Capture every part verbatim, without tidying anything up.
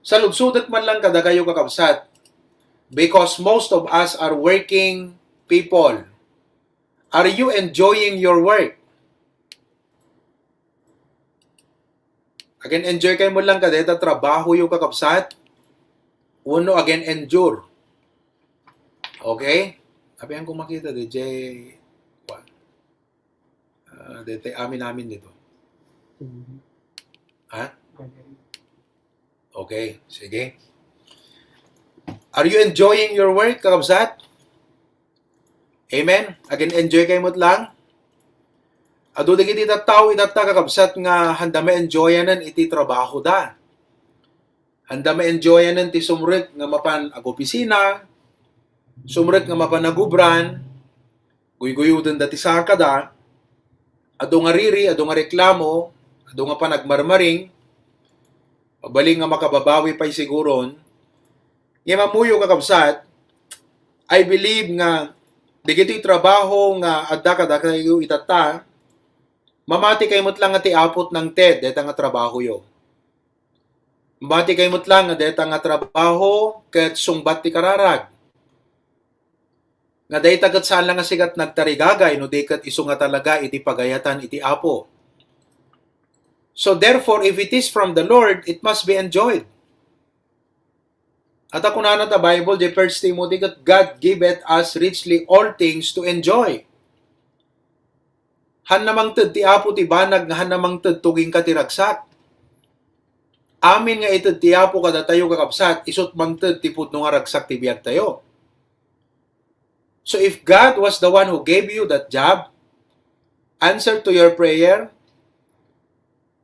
Saludsodek man lang kadakayo, kakabsat, because most of us are working people. Are you enjoying your work? Again, enjoy kayo mo lang kadeta trabaho yo, kakabsat. Uno, again, endure. Okay? Apian ko makita, D J. Kuan. Ah, dete amin-amin dito. Mhm. Ha? Okay, sige. Are you enjoying your work, kakabsat? Amen? Again, enjoy kayo met lang. Adu dagiti tattao itatta, kakabsat, nga handa ma-enjoyanen iti trabaho da. Handa ma-enjoyanen ti sumrek nga mapan agopisina, sumrek nga mapan agubran, guyguyuden da ti sakada, adu nga riri, adu nga reklamo, adu nga panagmarmaring, mabalin nga makababawi pay siguron. Ngem ammoyo, kakabsat, I believe nga dagiti trabaho nga adda kadakayo itatta, mamati kayo met lang nga ti Apo ti nangted deta nga trabahoyo. Mamati kayo met lang nga deta nga trabaho ket sungbat ti kararag. Nga dayta ket saan lang nga sika ti nagtarigagay no di ket isu nga talaga iti pagayatan iti Apo. So therefore, if it is from the Lord, it must be enjoyed. At a kunana ta Bible, di First Timothy, ket God giveth us richly all things to enjoy. Hanna mangted ti Apo ti banag nga hanna mangted to kenka ti ragsak. Amin nga ited ti Apo kadatayo, kakabsat, isut mangted ti pudno nga ragsak ti biagtayo. So if God was the one who gave you that job, answer to your prayer,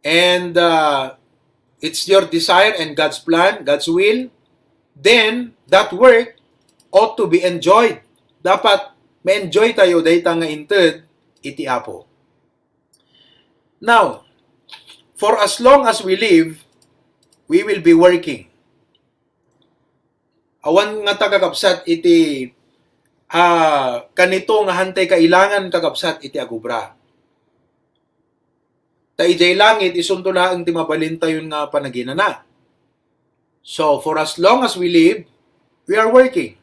and uh, it's your desire and God's plan, God's will, then that work ought to be enjoyed. Dapat ma-enjoy tayo dayta nga inted iti Apo. Now, for as long as we live, we will be working. Awan nga ta, kakabsat, iti ah, kanito nga hantay kailangan, kakabsat, iti agubra. Ta idiay langit, isunto laeng ti mabalintayon nga panaginana. So, for as long as we live, we are working.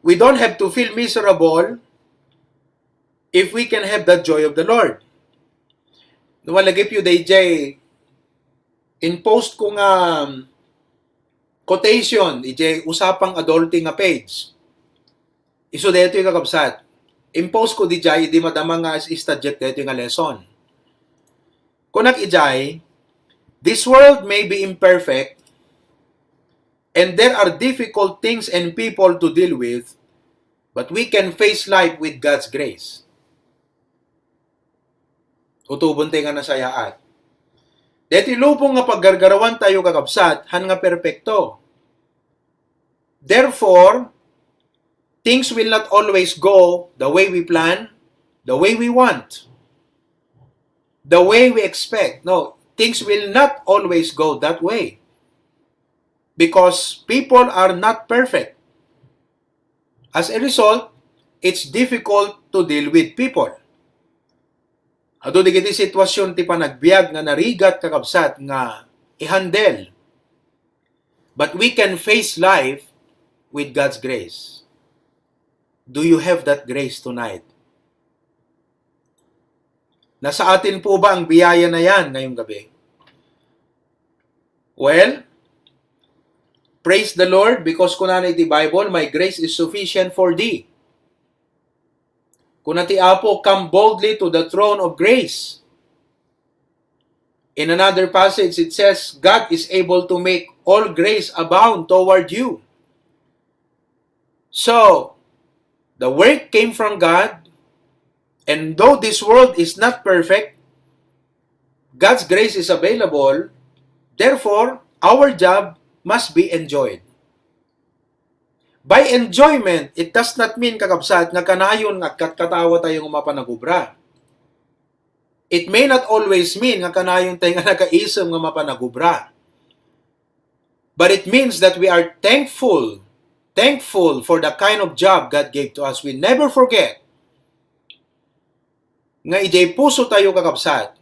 We don't have to feel miserable if we can have the joy of the Lord. No, malagip yu, D J, in-post ko nga quotation, iti usapang adulting nga page. Isu daytoy, kakabsat. In-post ko dijay idi madama nga is-, studyek daytoy nga lesson. Kunak ijay, "This world may be imperfect, and there are difficult things and people to deal with, but we can face life with God's grace." Utuben tayo nga nasayaat. Deti lubong nga paggargarawan tayo, kakabsat, han nga perpekto. Therefore, things will not always go the way we plan, the way we want, the way we expect. No, things will not always go that way. Because people are not perfect. As a result, it's difficult to deal with people. Adu dagiti sitwasyon ti panagbiag nga narigat, kakabsat, nga i-handle. But we can face life with God's grace. Do you have that grace tonight? Nasaatin po ba ang biyaya na yan ngayong gabi? Well, praise the Lord, because kunana iti Bible, "My grace is sufficient for thee." Kuna ti Apo, "Come boldly to the throne of grace." In another passage, it says, "God is able to make all grace abound toward you." So, the work came from God, and though this world is not perfect, God's grace is available. Therefore, our job must be enjoyed. By enjoyment, it does not mean, kakabsat, nga kanayon nga agkatkatawa tayo nga mapan agubra. It may not always mean nga kanayon tayo nga nakaisem nga mapan agubra. But it means that we are thankful, thankful for the kind of job God gave to us. We never forget nga idiay puso tayo, kakabsat,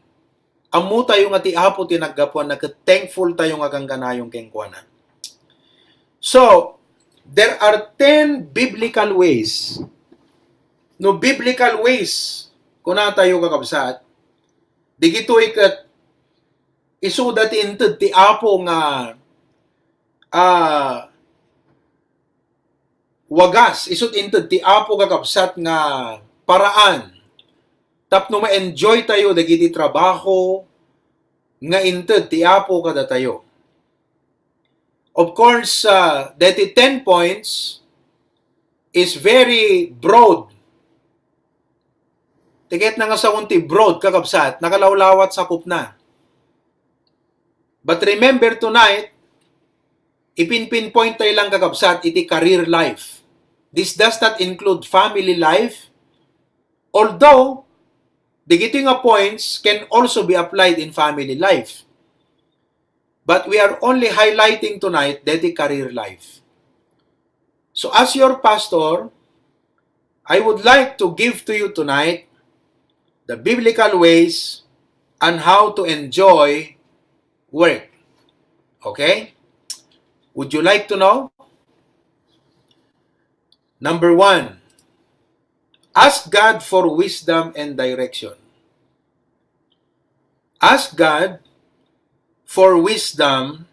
Ammotayo nga ti Apo ti naggapuanna ket thankful tayo nga gangganayong kenkuana. So, there are ten biblical ways. No biblical ways, kunatayo, kakabsat, digitoy ket isuda ti inted ti Apo nga, ah, wagas, isut' inted ti Apo, kakabsat, nga paraan tapno ma-enjoy tayo dagiti trabaho nga inted ti Apo kadatayo. Of course, uh, deti ten points is very broad. Ti ket na nga saon ti broad, kakabsat, nakalawlawat sakupna. But remember tonight, ipinpinpoint tayo lang, kakabsat, iti career life. This does not include family life, although dagiti nga points can also be applied in family life. But we are only highlighting tonight deti career life. So as your pastor, I would like to give to you tonight the biblical ways on how to enjoy work. Okay? Would you like to know? Number one, ask God for wisdom and direction. Ask God for wisdom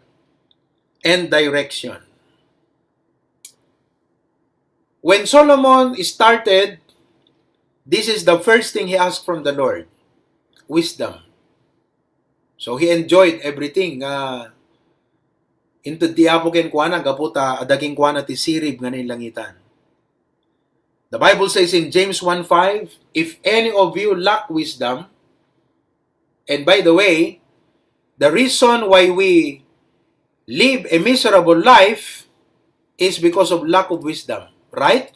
and direction. When Solomon started, this is the first thing he asked from the Lord, wisdom. So he enjoyed everything nga inted ti Apo kenkuana gapu ta adda kenkuana ti sirib nga nainlangitan. The Bible says in James one five, "If any of you lack wisdom," and by the way, the reason why we live a miserable life is because of lack of wisdom, right?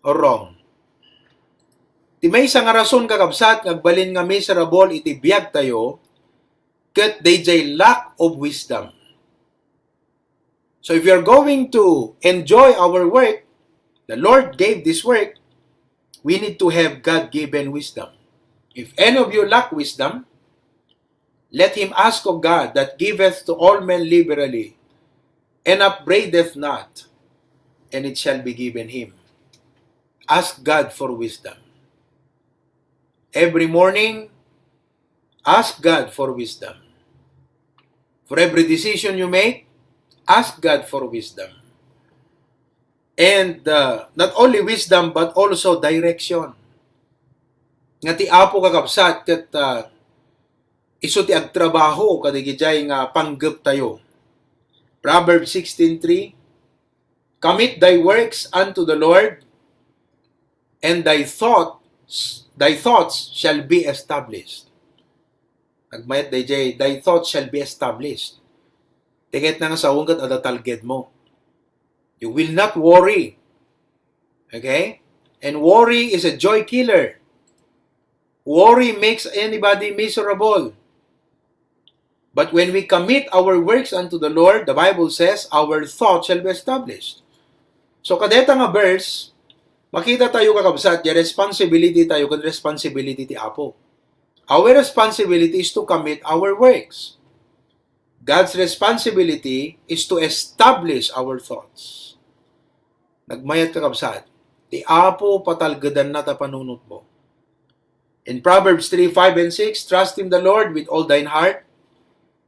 Or wrong? Ti maysa nga rason, kakabsat, nga agbalin nga miserable iti biag tayo, ket daydiay lack of wisdom. So if we are going to enjoy our work, the Lord gave this work, we need to have God-given wisdom. If any of you lack wisdom, let him ask of God that giveth to all men liberally and upbraideth not, and it shall be given him. Ask God for wisdom. Every morning, ask God for wisdom. For every decision you make, ask God for wisdom. And, uh, not only wisdom, but also direction. Nga ti Apo, kakabsat, ket, uh, isu ti agtrabaho kadagijay nga panggep tayo. Proverbs sixteen three, "Commit thy works unto the Lord, and thy thoughts, thy thoughts shall be established." Nagmayat dayjay, "Thy thoughts shall be established." Ti ket na nga saon ket adda talged mo. You will not worry. Okay? And worry is a joy killer. Worry makes anybody miserable. But when we commit our works unto the Lord, the Bible says, "Our thought shall be established." So, kadeta nga verse, makita tayo, kakabsat, nga responsibility tayo ken responsibility ti Apo. Our responsibility is to commit our works. God's responsibility is to establish our thoughts. Nagmayat, kakabsat, ti Apo patalgedanna ta panunotmo. In Proverbs three five and six, "Trust in the Lord with all thine heart,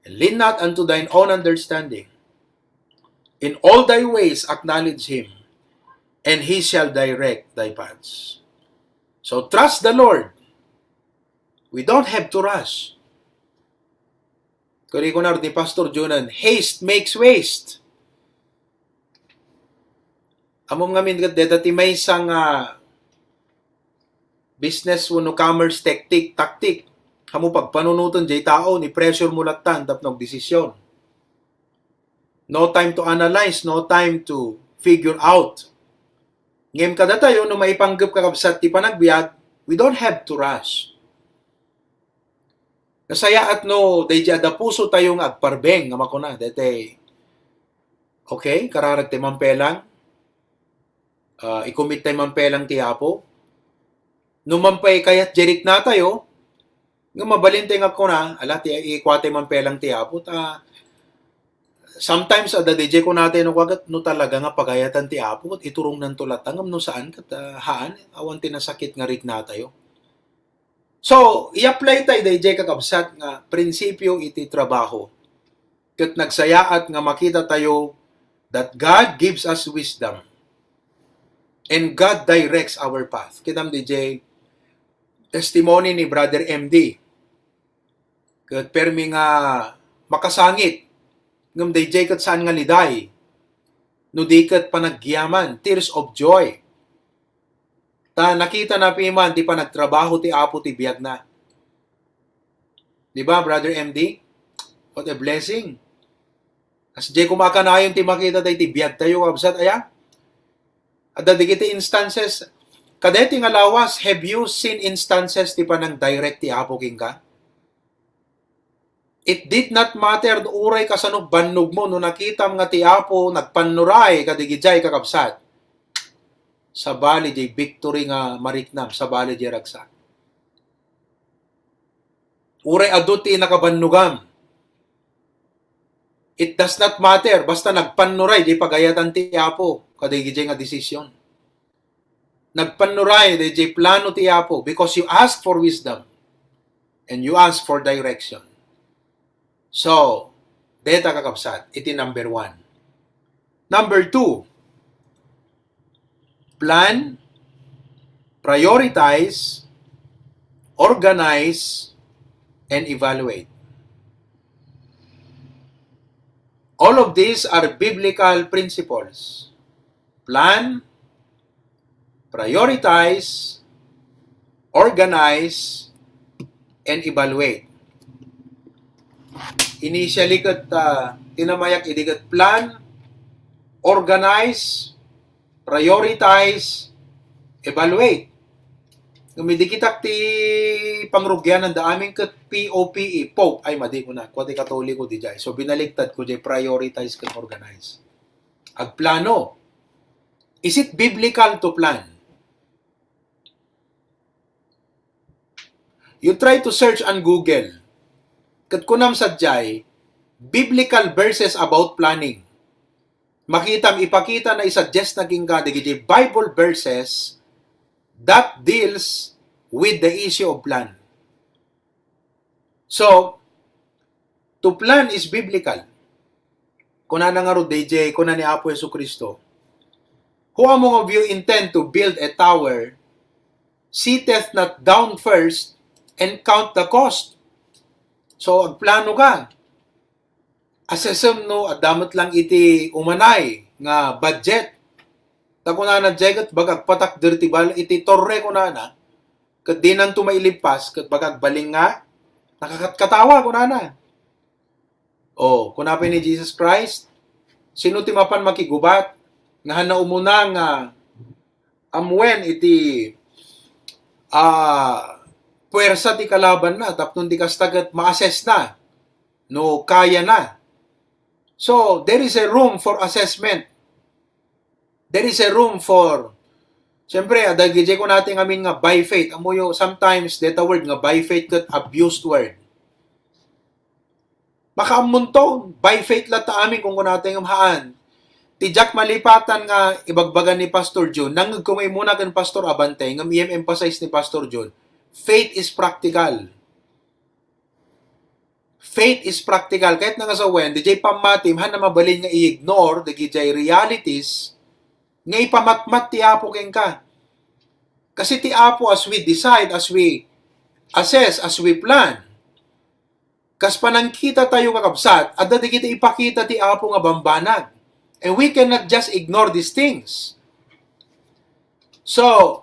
and lean not unto thine own understanding. In all thy ways acknowledge him, and he shall direct thy paths." So trust the Lord. We don't have to rush. Kuri ko na ni Pastor Jonan, "Haste makes waste." Ammom ngamin ket deta ti maysa nga business wenno commerce tactic, tactic. Ammo pagpanunoten jay tao, ni pressure mo lattan tapno agdesisyon. No time to analyze, no time to figure out. Ngem kadatayo, no maipanggep, kakabsat, ti panagbiag, we don't have to rush. Nasayaat no daydi adda puso tayo nga agparbeng nga makuna, daytay, okay, kararag tay mampelang, ah, ikumit tay mampelang ti Apo. No man pay kayat jerikna tayo, Nga mabalin tayo nga kuna, ala, ti, ikuwatay man pelang ti Apo, ta, sometimes, adda D J kunatay no, kwagat, no talaga nga pagayatan ti Apo, ket iturongnanto latta, ngem no saan, ket, ah, haan, awan ti nasakit nga rignatayo. So, i-apply tayo, D J kakabsat, nga prinsipyo iti trabaho. Ket nagsayaat nga makita tayo that God gives us wisdom and God directs our path. Kitam, D J, testimony ni Brother M D. Ket permi nga makasangit, ngem D J ket saan nga liday, no di ket panagyaman, tears of joy. Ta nakita na piman ti panagtrabaho ti Apo ti biagna. Di ba, Brother M D? What a blessing. Kas di kumakanayon ti makita tayo ti biag tayo, kabsat, aya? Adda dagiti instances, kadeti nga lawas, have you seen instances ti panang-direct ti Apo kenka? It did not matter no uray kasano bannogmo, no nakitam nga ti Apo nagpannuray kadigijay, kakabsat. Sabali jay victory nga mariknam, sabali jay ragsak. Uray adu ti nakabannogam. It does not matter, basta nagpannuray jay pagayatan ti Apo kadigijay nga desisyon. Nagpannuray jay plano ti Apo because you ask for wisdom and you ask for direction. So, deta kakabsat, iti number one. Number two, plan, prioritize, organize, and evaluate. All of these are biblical principles. Plan, prioritize, organize, and evaluate. Initially ket, ah, tinamayak idi ket plan, organize, prioritize, evaluate. Ngem idi kitak ti pangrugiananda amin ket P O P E, Pope, ay, madi ko na, kua ti Katoliko, di jay. So, binaliktad ko jay, prioritize ken organize. Agplano. Is it biblical to plan? You try to search on Google. Ket kunam sadiay, biblical verses about planning. Makitam, ipakita na, isuggest na kenka dagiti Bible verses that deals with the issue of plan. So, to plan is biblical. Kunana ngarud, D J, kuna ni Apo Jesu-Cristo, "Who among of you intend to build a tower, sitteth not down first and count the cost?" So, agplano ka. Assessem no adda met lang iti umanay nga budget. Ta kunana jay ket baga agpatakder ti bal-, iti torre kunana, ket dinanto mailippas, ket baga agbalin nga nakakatkatawa kunana. O, kuna pay ni Jesus Christ, sino ti mapan makigubat nga hanna umuna nga amuen iti, ah, puwersa ti kalabanna tapno di kasta ket ma-assess na no kaya na. So, there is a room for assessment. There is a room for, siyempre, adda gijay kunatay ngamin nga by faith. Ammoyo, sometimes, deta word nga by faith ket abused word. Makaammonto, by faith latta amin, kun kunatay ngem haan. Ti diak malipatan nga ibagbaga ni Pastor Jun, nangngegko nga immuna ken Pastor Abante, ngem i-emphasize ni Pastor Jun, faith is practical. Faith is practical. Ket nangasuwen, dijay pammatim, haan a mabalin nga i-ignore dagijay realities nga ipamatmat ti Apo kenka. Kasi ti Apo, as we decide, as we assess, as we plan, kas panangkita tayo, kakabsat, adda dagiti ipakita ti Apo nga bambanag. And we cannot just ignore these things. So,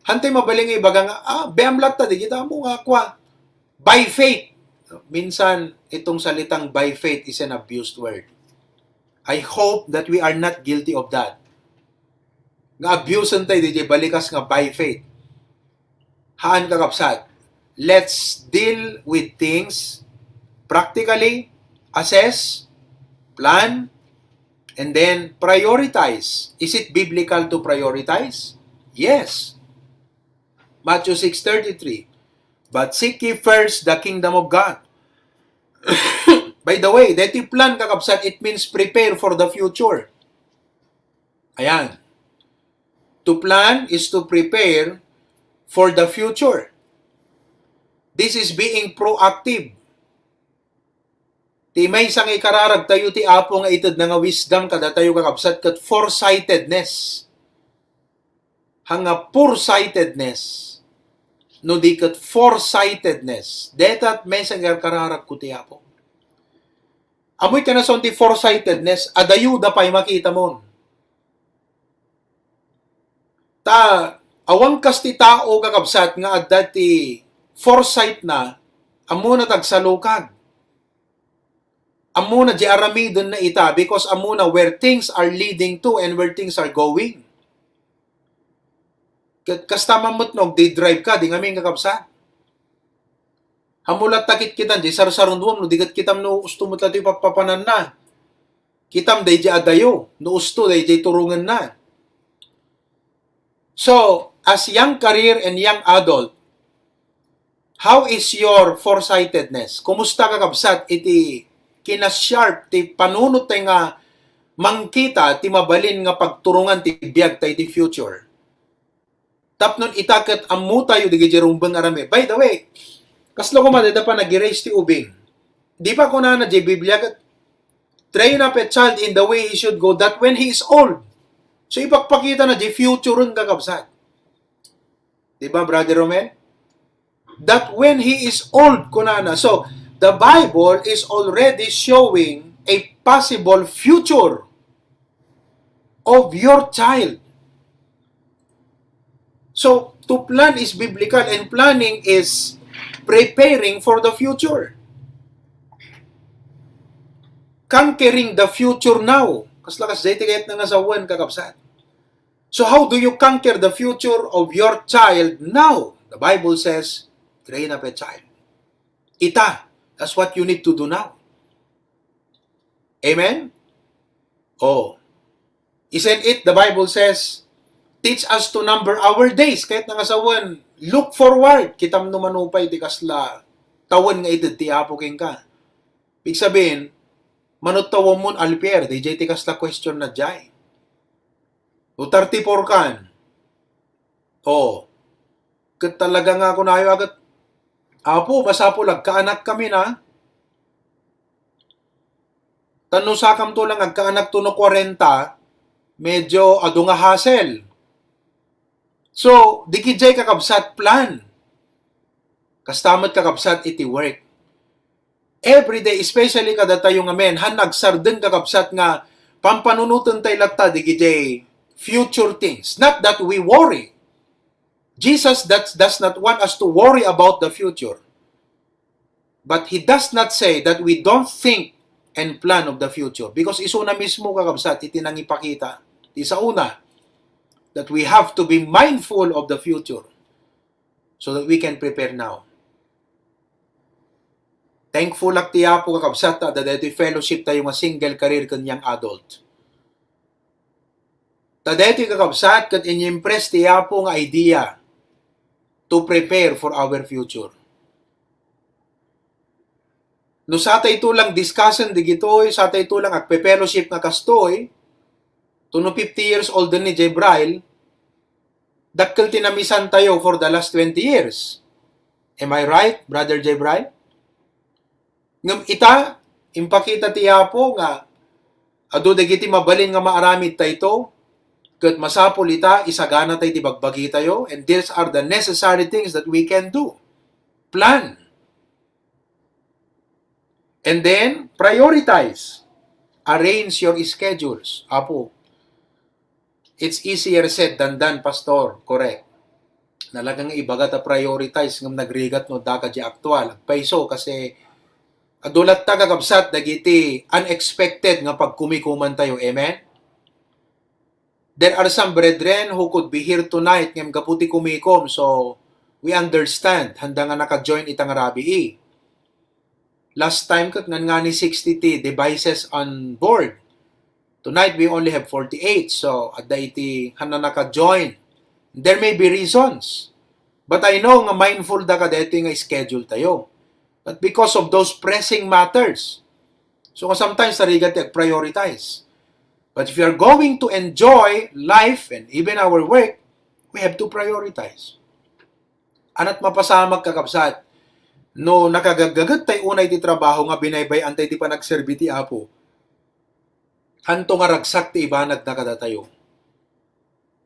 hantay mabalin nga ibaga nga, ah, biam latta, di kita mo nga, kwa, by faith. Minsan, itong salitang by faith is an abused word. I hope that we are not guilty of that. Nga abusentayo, di jay balikas nga by faith. Haan, kakabsat. Let's deal with things practically, assess, plan, and then prioritize. Is it biblical to prioritize? Yes. Matthew six thirty-three, But seek ye first the kingdom of God. By the way, deti plan, kakabsat, it means prepare for the future. Ayan. To plan is to prepare for the future. This is being proactive. Ti maysa nga ikararag tayo ti Apo nga itedna nga wisdom kadatayo, kakabsat, ket foresightedness. Haan nga poor-sightedness, no di ket foresightedness. Deta maysa nga ikararagko ti Apo. Ammoy kanason ti foresightedness, adayo da pay makitamon. Ta, awan kas ti tao, kakabsat, nga adda ti foresight na, ammona ti agsalukag. Ammona ti aramidenna ita, because ammona where things are leading to and where things are going. Ket kasta man met no agdi-drive ka, di ngamin, kakabsat. Ammo latta kitkitam, di sarsarunuam, no di ket kitam no usto met latta ti papapananna. Kitam daydi adayo, no usto daydi turongenna. So, as young career and young adult, how is your foresightedness? Kumusta, kakabsat, iti kinasharp ti panunot tay nga mangkita ti mabalin nga pagturongan ti biag tay ti future? Tapno ita ket ammo tayo dagiti rumbeng aramid. By the way, kasla koma dayta panagraise ti ubing. Di ba kunana di Biblia ket, "Train up a child in the way he should go, that when he is old." So, ipakpakita na di future-en, kakabsat. Di ba, Brother Romel? That when he is old, kunana. So, the Bible is already showing a possible future of your child. So, to plan is biblical, and planning is preparing for the future. Conquering the future now. Kasla kas dayta kayatna nga sawen, kakabsat. So how do you conquer the future of your child now? The Bible says, "Train up a child." Ita, that's what you need to do now. Amen? Oh. Isn't it, the Bible says, "Teach us to number our days." Kayatna nga sawen, look forward. Kitam no mano pay ti kasla tawen nga ited ti Apo kenka. Ibig sabihin, mano tawenmon, Alfier, daydiay ti kasla question na diay. O thirty-four kan. O, ket talaga nga kunayo a ket, "Apo, masapul agkaanak kami na." Ta no sakamto lang agkaanak to no kwarenta, medyo adu nga hassle. So, dagiti diay, kakabsat, plan. Kasta met, kakabsat, iti work. Every day, especially kadatayo nga men, han nagsardeng, kakabsat, nga pampanunoten tay latta dagiti future things. Not that we worry. Jesus does, does not want us to worry about the future. But he does not say that we don't think and plan of the future. Because isuna mismo, kakabsat, iti nangipakita, ti sauna, that we have to be mindful of the future so that we can prepare now. Thankful ak ti Apo, kakabsat, ta adda daytoy fellowship tayo nga single career ken young adult. Ta daytoy, kakabsat, ket in-impress ti Apo nga idea to prepare for our future. No satayto lang discussen digitoy, satayto lang agpe-fellowship nga kastoy, to no fifty years old ni Jebrail, dakkel ti namisan tayo for the last twenty years. Am I right, Brother Jebrail? Ngem ita, impakita ti Apo nga adu dagiti mabalin nga maaramid tayto, ket masapul ita, isagana tay ti bagbagi tayo, and these are the necessary things that we can do. Plan. And then, prioritize. Arrange your schedules. Apo, it's easier said than done, Pastor. Correct. Nalaga nga ibaga ta prioritize ngem nagrigat no adda kadi aktual. Agpayso, kasi adu latta, kakabsat, dagiti unexpected nga pagkumikuman tayo. Amen? There are some brethren who could be here tonight ngem gapu ti kumikom, so we understand. Handa nga naka-join ita nga rabii. Last time ket ngan-ngani sixty ti devices on board. Tonight we only have forty-eight, so adda iti handa naka-join. There may be reasons. But I know nga mindful da kadaytoy nga schedule tayo. But because of those pressing matters, so nga sometimes narigat ti ag-prioritize. But if we are going to enjoy life and even our work, we have to prioritize. Ania ti mapasamak, kakabsat, no nakagaggaget tay unay ti trabaho nga binaybay-an tay ti panagserbi ti Apo? Anto nga ragsak ti ibanagna kadatayo?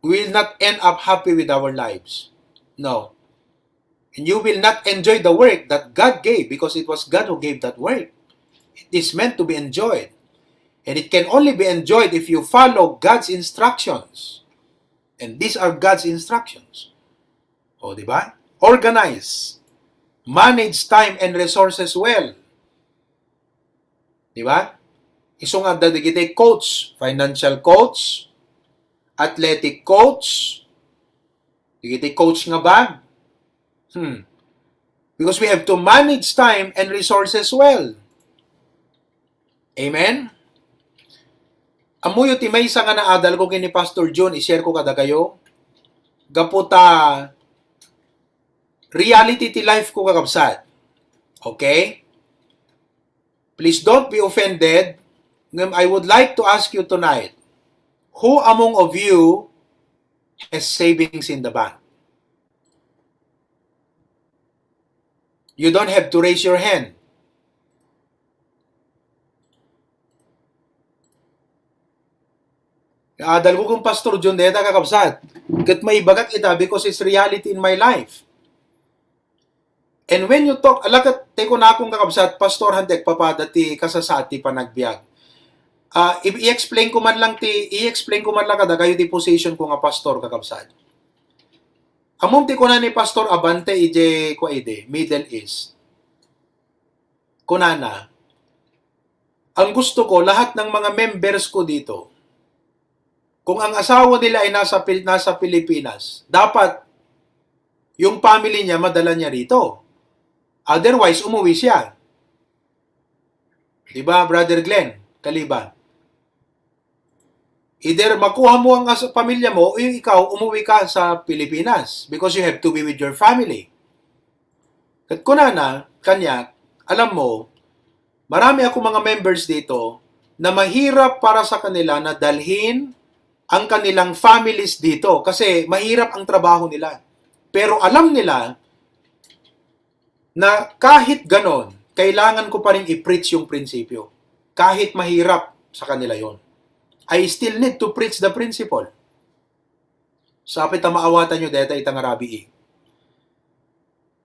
We will not end up happy with our lives. No. And you will not enjoy the work that God gave, because it was God who gave that work. It is meant to be enjoyed. And it can only be enjoyed if you follow God's instructions. And these are God's instructions. O, di ba? Organize. Manage time and resources well. Di ba? Isu nga adda dagiti coach, financial coach, athletic coach, dagiti coach nga bag. Hmm. Because we have to manage time and resources well. Amen? Ammoyo ti maysa nga naadal ko ken ni Pastor John, i-share ko kadakayo. Gapu ta reality ti life ko, kakabsat. Okay? Please don't be offended. Ngem I would like to ask you tonight, who among of you has savings in the bank? You don't have to raise your hand. Adal ko ken Pastor John dayta, kakabsat. Ket maibagak ita because it's reality in my life. And when you talk, ala ket, ti kunakon, kakabsat, pastor, handa agpapada ti kasasaad ti panagbiag. Ah, i-, i-explain ko man lang ti, i-explain ko man lang kadakayo ti position ko nga pastor, kakabsat. Ammom ti kuna ni Pastor Abante idiay, kua idi, Middle East. Kunana, ang gusto ko, lahat ng mga members ko dito, kung ang asawa nila ay nasa Pil-, nasa Pilipinas, dapat yung family niya madala niya rito. Otherwise, umuwi siya. Di ba, Brother Glenn? Kaliba. Either makuha mo ang as-, pamilya mo, o ikaw, umuwi ka sa Pilipinas because you have to be with your family. Ket kunana, kaniak, alam mo, marami ako mga members dito na mahirap para sa kanila na dalhin ang kanilang families dito kasi mahirap ang trabaho nila. Pero alam nila na kahit ganon, kailangan ko pa rin i-preach yung prinsipyo. Kahit mahirap sa kanila yon. I still need to preach the principle. Sapay ta maawatan nyo deta ita nga rabii.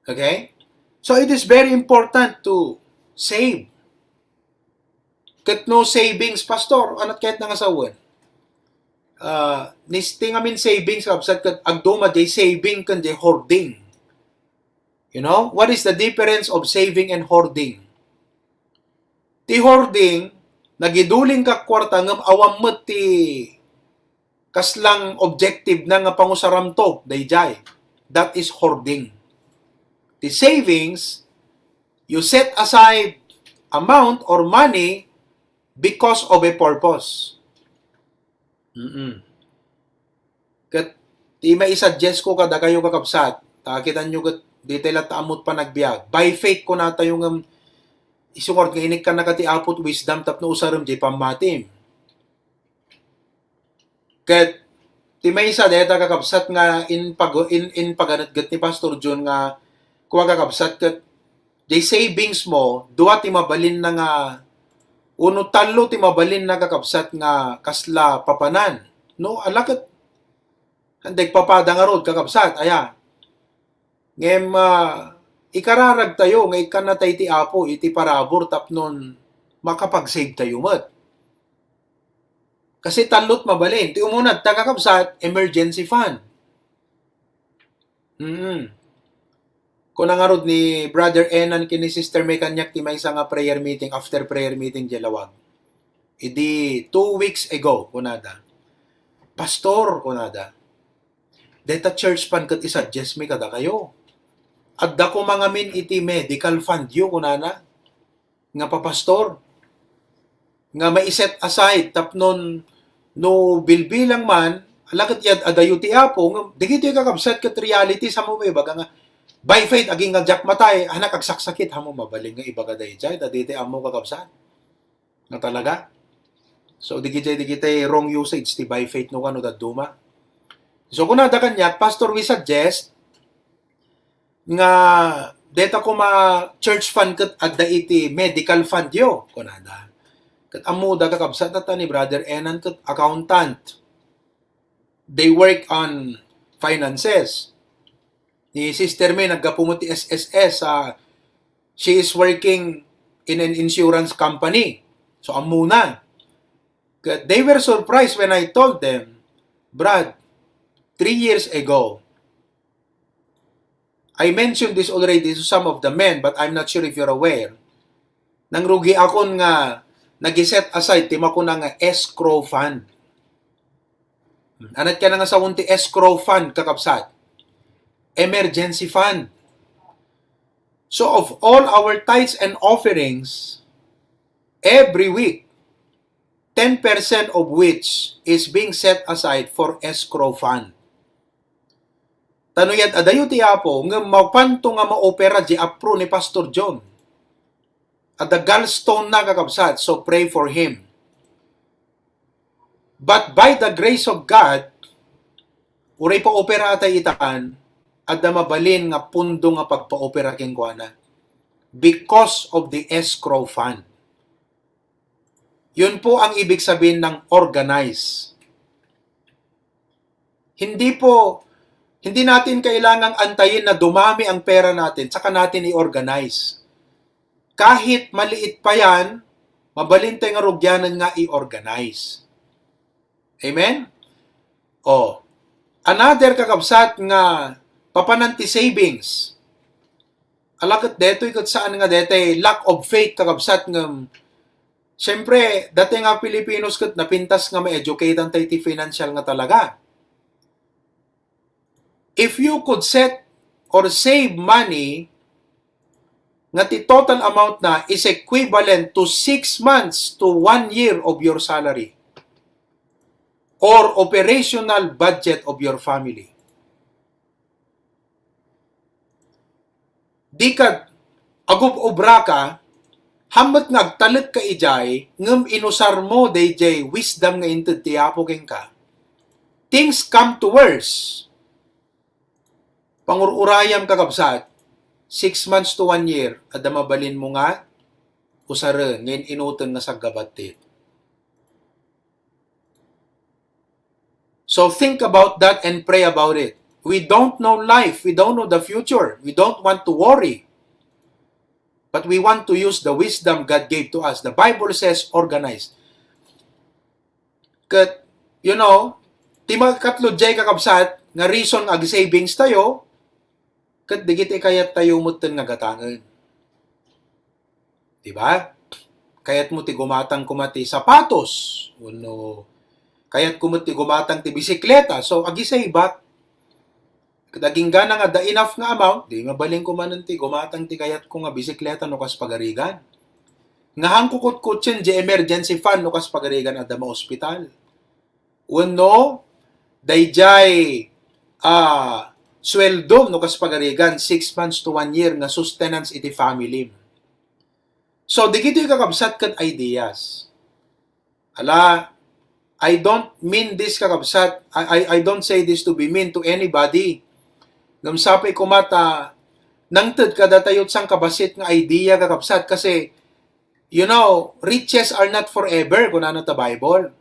Okay? So it is very important to save. Ket no savings, Pastor, anat kayat nga sawen? Ah, nisti ngamin savings, kabsat, ket agduma jay saving ken jay hoarding. You know, what is the difference of saving and hoarding? Ti hoarding, nagiduling ka kwarta ngem awan met ti kaslang objective na nga pangusaramto dayjay. That is hoarding. The savings, you set aside amount or money because of a purpose. Mm-mm. Ket ti maisuggest ko kadakayo, kakabsat, ta kitanyo ket dita latta ammot panagbiag. By faith, kunatayo ngem isu ngarud nga inikkannaka ti Apo ti wisdom tapno usarem jay pammatim. Ket ti maysa dayta, kakabsat, nga in pag-, in, in paganetget ni Pastor John nga kua, kakabsat, ket jay savings mo, dua ti mabalinna nga, uno tallo ti mabalinna, kakabsat, nga kasla papanan. No, ala ket, handa agpapada ngarud, kakabsat, aya. Ngem, ah, ikararagtayo nga ikkannatay ti Apo iti parabur tapnon makapagsavetayo met. Kasi tallo ti mabalin. Ti umuna, ta, kakabsat, emergency fund. Mm. Kuna ngarud ni Brother Enan ken ni Sister May kaniak ti maysa nga prayer meeting, after prayer meeting, jay lawag. Idi two weeks ago, kunada, "Pastor," kunada, "deta church fund ket isuggest mi kadakayo. Adda koma ngamin iti medical fund yo," kunana, nga papastor, nga mai-set aside tapnon no bilbilang man, Ala ket iyaddadayo ti Apo, ngem dagitoy kakabsat ket reality, sa mo maibaga nga, by faith, agingga diak matay, anak agsaksakit, amo mabalin nga ibaga daydiay, ta daydiay ammo kakabsat. Nga talaga. So, dagitoy, dagitoy wrong usage ti by faith no kano dadduma. So, kunada kaniak, Pastor, we suggest nga deta koma church fund ket adda iti medical fund yo, kunada. Ket ammoda kakabsat ta ni Brother Enan ket accountant. They work on finances. Ni Sister May, naggapu met ti S S S, ah, she is working in an insurance company. So, ammona. Ket they were surprised when I told them, Brad, three years ago, I mentioned this already to some of the men, but I'm not sure if you're aware. Nangrugiakon nga nag-set aside ti makuna nga escrow fund. Ania ti kayatna nga sawen ti escrow fund, kakabsat? Emergency fund. So of all our tithes and offerings, every week, ten percent of which is being set aside for escrow fund. Ta no iyaddadayo ti Apo, ngem mapanto nga maopera diay apro ni Pastor John. Adda gallstone na, kakabsat, so pray for him. But by the grace of God, uray paopera tayo itan, adda mabalin nga pundo nga pagpaopera kenkuana because of the escrow fund. Yun po ang ibig sabihin ng organize. Hindi po, hindi natin kailangang antayin na dumami ang pera natin, saka natin i-organize. Kahit maliit pa yan, mabalin tayo nga rugyanan nga i-organize. Amen? Oh. Another, kakabsat, nga papanan ti savings. Ala ket detoy ket saan nga detoy lack of faith, kakabsat, ngem siyempre, datoy nga Filipinos ket napintas nga ma-educate tayo iti financial nga talaga. If you could set or save money nga ti total amount na is equivalent to six months to one year of your salary or operational budget of your family. Dika agub-ubra ka, hammet nga agtalekka idiay, ngem inusarmo daydiay wisdom nga inted ti Apo kenka. Things come to worse. Pangur-urayam, kakabsat, six months to one year, adda mabalinmo nga usaren, ngem inuteng nga saggabattit. So think about that and pray about it. We don't know life. We don't know the future. We don't want to worry. But we want to use the wisdom God gave to us. The Bible says, organize. Ket, you know, ti makatlo diay, kakabsat, nga reason nga ag-savings tayo, ket dagiti kayat tayo metten nga gatangen. Di ba? Kayatmo ti gumatang koma ti sapatos, wenno kayatko met ti gumatang ti bisikleta. So, agi-save-ak. Ket aginggana nga adda enough nga amount, di mabalinko manen ti gumatang ti kayatko nga bisikleta no kas pagarigan. Nga hanko kutkutsien diay emergency fund no kas pagarigan adda maospital. Wenno, daydiay, ah, suweldom no kas pagarigan, six months to one year nga sustenance iti family. So, dagitoy, kakabsat, ket ideas. Ala, I don't mean this, kakabsat. I, I, I don't say this to be mean to anybody. Ngem sapay koma ta nangted kadatayo ti sangkabassit nga idea, kakabsat, kasi, you know, riches are not forever, kunana ta Bible.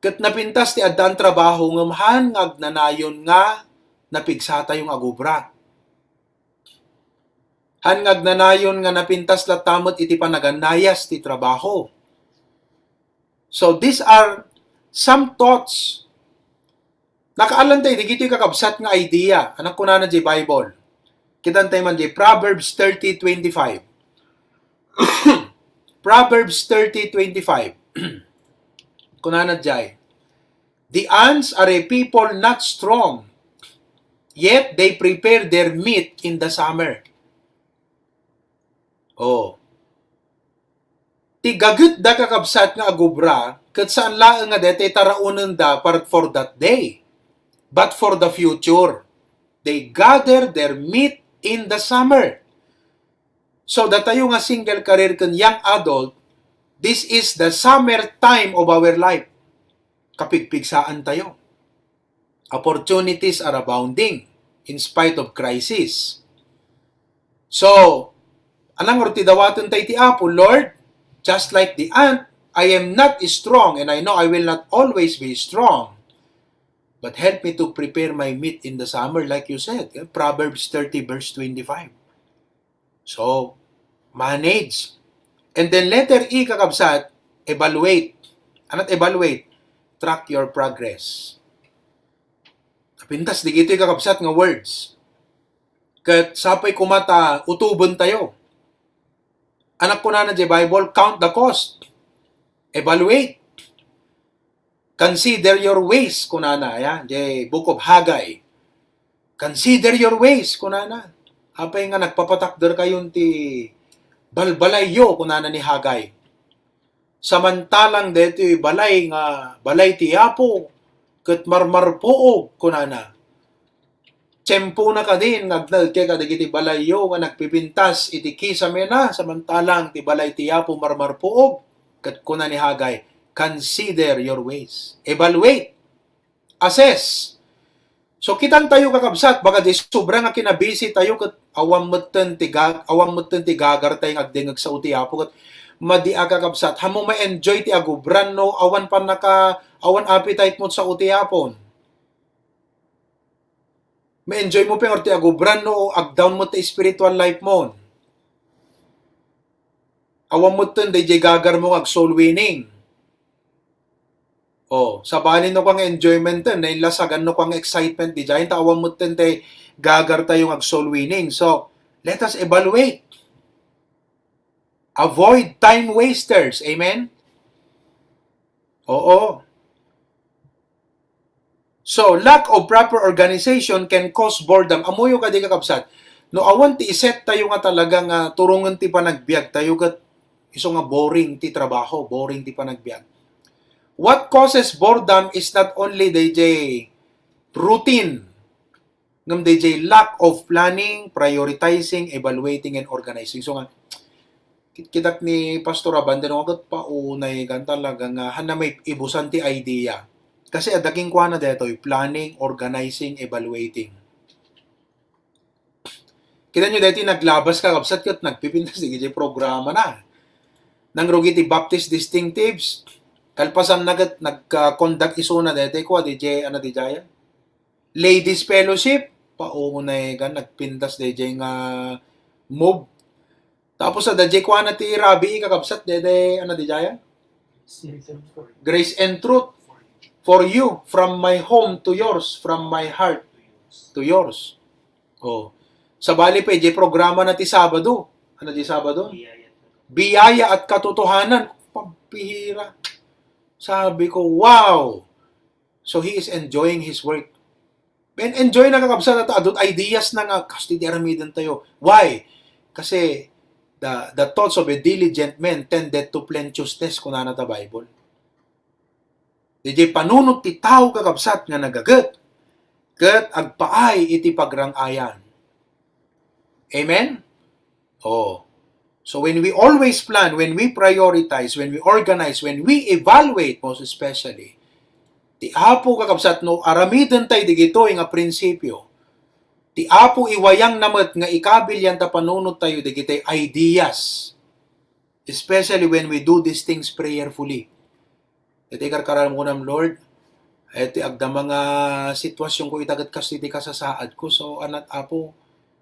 Ket napintas ti addaan trabaho, ngem haan nga agnanayon nga napigsatayo nga agubra. Haan nga agnanayon nga napintas latta met iti panagannayas ti trabaho. So, these are some thoughts. Nakaallantay dagitoy, kakabsat, nga idea. Ania kunana diay Bible? Kitantay man diay Proverbs thirty twenty-five. Proverbs thirty twenty-five. Kunana diay, "The ants are a people not strong, yet they prepare their meat in the summer." Oh. Ti gagetda, kakabsat, nga agubra, Ket saan laeng nga daytoy taraonenda par-, for that day, but for the future. They gather their meat in the summer. So, datayo nga single career ken young adult, this is the summer time of our life. Kapigpigsaan tayo. Opportunities are abounding in spite of crisis. So, anang ti dawaten tay ti Apo, Lord, just like the ant, I am not strong and I know I will not always be strong. But help me to prepare my meat in the summer, like you said, eh, Proverbs thirty verse twenty-five. So, manage. And then letter E, kakabsat, evaluate. Anat evaluate? Track your progress. Napintas digitoy, kakabsat, nga words. Ket sapay koma ta utoben tayo. Anak kunana di Bible, count the cost. Evaluate. Consider your ways, kunana, ya, the book of Haggai. Consider your ways, kunana. Apay nga nagpapatakder kayon ti balbalayyo, kunana ni Haggai. Samantalang daytoy balay nga balay ti Apo, ket marmarpuog, kunana. Tiempona kadin nga agnaed kenka dagiti balayyo nga nagpipintas iti kisamena, samantalang ti balay ti Apo marmarpuog, ket kuna ni Haggai, "Consider your ways." Evaluate. Assess. So, kitan tayo, kakabsat, baga di sobra nga kinabisi tayo ket awan metten ti ga-, awan metten ti gagar tayo nga agdengngeg sao ti Apo ket madi a, kakabsat, haanmo ma-enjoy ti agubran no awan pannaka-, awan appetite mo sao ti Apo. Ma-enjoy mo pay ngarud ti agubran no ag-down met ti spiritual life mo. Awan metten daydiay gagar mo nga ag-soul winning. Oh, sabali no kua nga enjoymenten, nainlasagan no kua nga excitement, diay ta awan metten ti gagar tayo nga ag-soul winning. So, let us evaluate. Avoid time wasters. Amen? Oo. So, lack of proper organization can cause boredom. Ammoyo kadi, kakabsat, no awan ti iset tayo nga talaga nga turongen ti panagbiag tayo ket isu nga boring ti trabaho, boring ti panagbiag. What causes boredom is not only daydiay routine, ngem daydiay lack of planning, prioritizing, evaluating, and organizing. So nga, kit-, kitak ni Pastor Abandon, nga ket paunay kan talaga nga haanna maibusan ti idea. Kasi adda kenkuana daytoy, planning, organizing, evaluating. Kita nyo daytoy naglabas, kakabsat, ket nagpipintas daydiay programa na. Nangrugi ti Baptist Distinctives, kalpasanna ket nagka-conduct isuna daytoy kua, daydiay, ano, daydiay? Ladies Fellowship, paunay kan nagpintas daydiay nga move. Tapos adda daydiay kuana ti rabii, kakabsat, daydiay, ano, daydiay? Grace and Truth. For you, from my home to yours, from my heart to yours. Oh. Sabali pay, daydiay programa na ti Sabado. Ano daydiay Sabado? Biyaya at Katotohanan. Pampihira. Sabi ko, "Wow!" So, he is enjoying his work. Ben, enjoy na, kakabsat, at adun ideas na nga, "Kasta ti aramiden tayo." Why? Kasi, "The, the thoughts of a diligent man tended to plenteousness," kunana ta Bible. Daydiay panunot ti tao, kakabsat, nga nagaget, ket agpaay iti pagrang-ayan. Amen? Oh. So when we always plan, when we prioritize, when we organize, when we evaluate, most especially, ti Apo, kakabsat, no aramiden tayo digitoy nga prinsipyo, ti Apo iwayang na met nga ikabil yan ta panunot tayo digitoy ideas. Especially when we do these things prayerfully. Iti karkaram kunam, "Lord, iti agdama nga sitwasyon ko ita ket kastoy ti kasasaad ko. So, anat, Apo,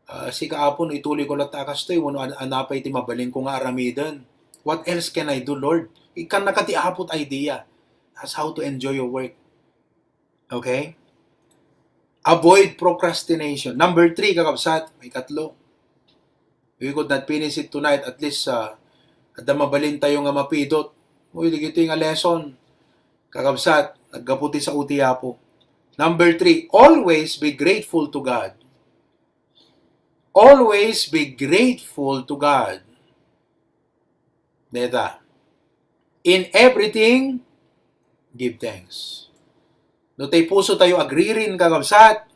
ah, sika, Apo, no ituloy ko latta a kastoy, wenno an-, anapay ti mabalin ko nga aramiden? What else can I do, Lord?" Ikkannaka ti Apo ti idea as how to enjoy your work. Okay? Avoid procrastination. Number three, kakabsat, maikatlo. We could not finish it tonight. At least, ah, adda mabalin tayo nga mapidot. Uy, digitoy nga lesson, kakabsat, naggapu ti sao ti Apo. Number three, always be grateful to God. Always be grateful to God. Deta. In everything, Give thanks. No tay puso tayo agririn, kakabsat,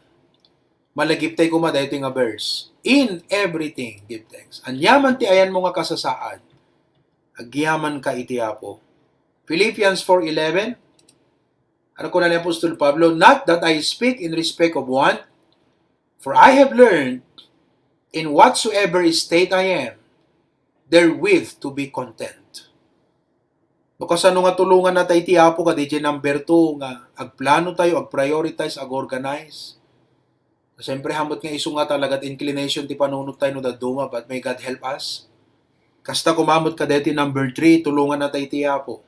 malagip tay koma daytoy nga verse. In everything, give thanks. Aniaman ti ayanmo nga kasasaad, agyamanka iti Apo. Philippians four eleven, ano kuna ni Apostol Pablo? "Not that I speak in respect of want, for I have learned in whatsoever state I am, therewith to be content." No kasano nga tulongannatayo ti Apo, kadi diay number two nga agplano tayo, ag-prioritize, ag-organize. Siyempre, hamot nga isu nga talaga ti inclination ti panunot tayo no dadduma, but may God help us. Kasta koma met kadi ti number three, tulongannatayo ti Apo.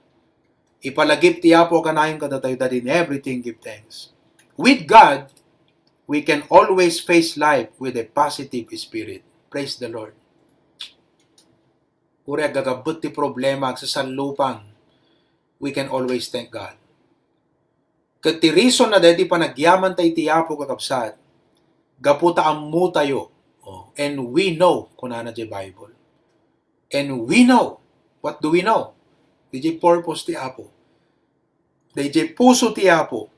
Ipalagip ti Apo kanayon kadatayo, that in everything give thanks. With God, we can always face life with a positive spirit. Praise the Lord. Uray aggabbet ti problema, agsasallupang, we can always thank God. Ket ti reason na daytoy panagyamantayo ti Apo, kakabsat, gapu ta ammotayo. Oh, and we know, kunana diay Bible. And we know. What do we know? Diay purpose ti Apo. Diay puso ti Apo.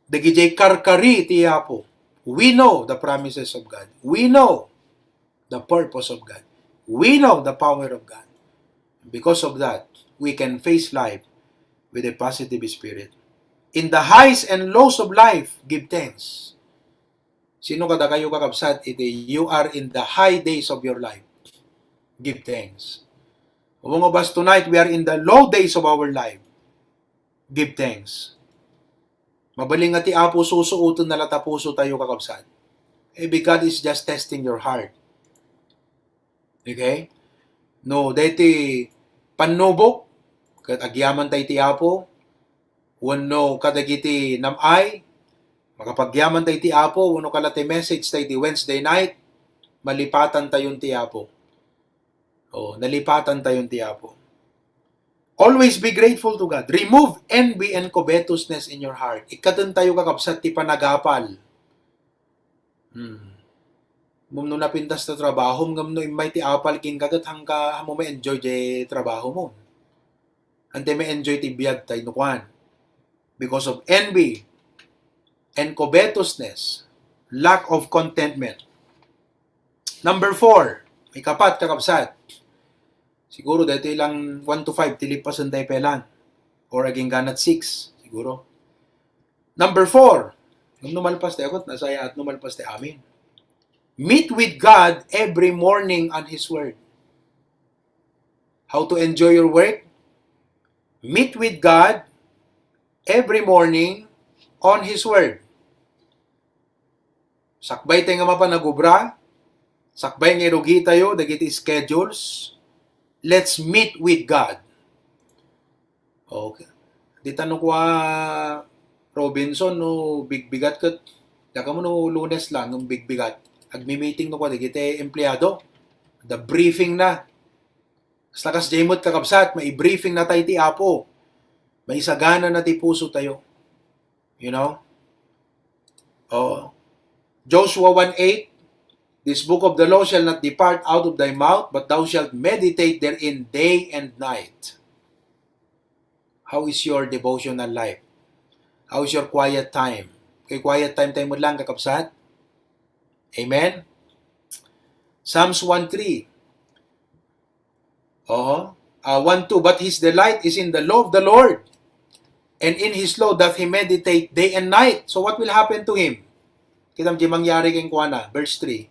Diay karkari ti Apo. We know the promises of God. We know the purpose of God. We know the power of God. Because of that, we can face life with a positive spirit. In the highs and lows of life, give thanks. Sino kadakayo, kakabsat, iti you are in the high days of your life? Give thanks. Among of us tonight, we are in the low days of our life. Give thanks. Mabalin nga ti Apo susuoten na la ta puso tayo, kakabsat. Eh, because it's just testing your heart. Okay? No, daytoy pannubok, ket agyamantayo ti Apo, wenno kadagiti nam-ay, makapagyamantayo ti Apo, wenno kala ti message tayo ti Wednesday night, malipatantayon ti Apo. Oh, nalipatantayon ti Apo. Always be grateful to God. Remove envy and covetousness in your heart. Ikkatentayo, kakabsat, ti panagapal. Hmm. Ngem no napintas ta trabahom, ngem no immay ti apal kenka, ket haanka, haanmo ma-enjoy diay trabahom. Haantay ma-enjoy ti biag tay no kuan. Because of envy and covetousness, lack of contentment. Number four, ikapat, kakabsat. Siguro, daytoy lang one to five, ti lipasentayo pay lang. Or agingganat six, siguro. Number four, ngem no malpas tayo, ket nasayaat no malpas tayo amin. Meet with God every morning on His Word. How to enjoy your work? Meet with God every morning on His Word. Sakbay tayo nga mapan agubra, sakbay nga irugitayo dagiti schedules, let's meet with God. Okay. Dita no kua Robinson, no bigbigat ket, dakamu no Lunes lang, no bigbigat. Agmi-meeting no kua dagiti empleyado. The briefing na. Kasta kasdiay met, kakabsat, mai-briefing na tayo ti Apo. Maisagana na ti puso tayo. You know? Oh. Joshua one eight, "This book of the law shall not depart out of thy mouth, but thou shalt meditate therein day and night." How is your devotional life? How is your quiet time? Kay quiet time tayo met lang, kakabsat? Amen? Psalms one three. Oh, uh, one two, "But his delight is in the law of the Lord, and in his law doth he meditate day and night." So what will happen to him? Kitam diay mangyari kenkuana, verse three.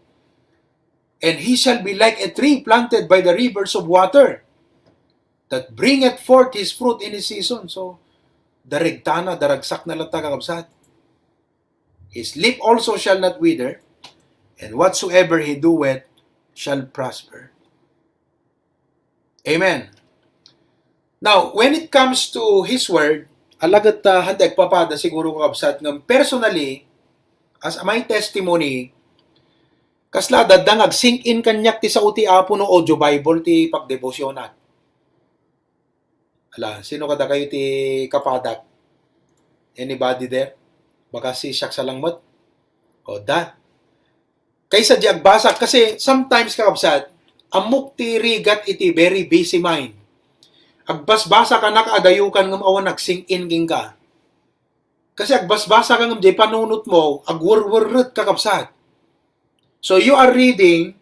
"And he shall be like a tree planted by the rivers of water, that bringeth forth his fruit in his season." So, daragtana, daragsakna latta, kakabsat. "His leaf also shall not wither, and whatsoever he doeth shall prosper." Amen. Now, when it comes to His Word, alagad ta, handa agpapada siguro, kakabsat, ngem personally, as my testimony, kasla adda nga ag-sink in kaniak ti sao ti Apo no audio Bible ti pagdebosionak. Ala, sino kadakayo ti kapadak? Anybody there? Baka si siak sa lang met? O, da. Kaysa di agbasa, kasi sometimes, kakabsat, ammok ti rigat iti very busy mind. Agbasbasa ka na kaadayokan ngem awan nag-sink in kenka. Kasi agbasbasa ka ngem jay panunot mo, agwerwerret ka, kabsat. So you are reading,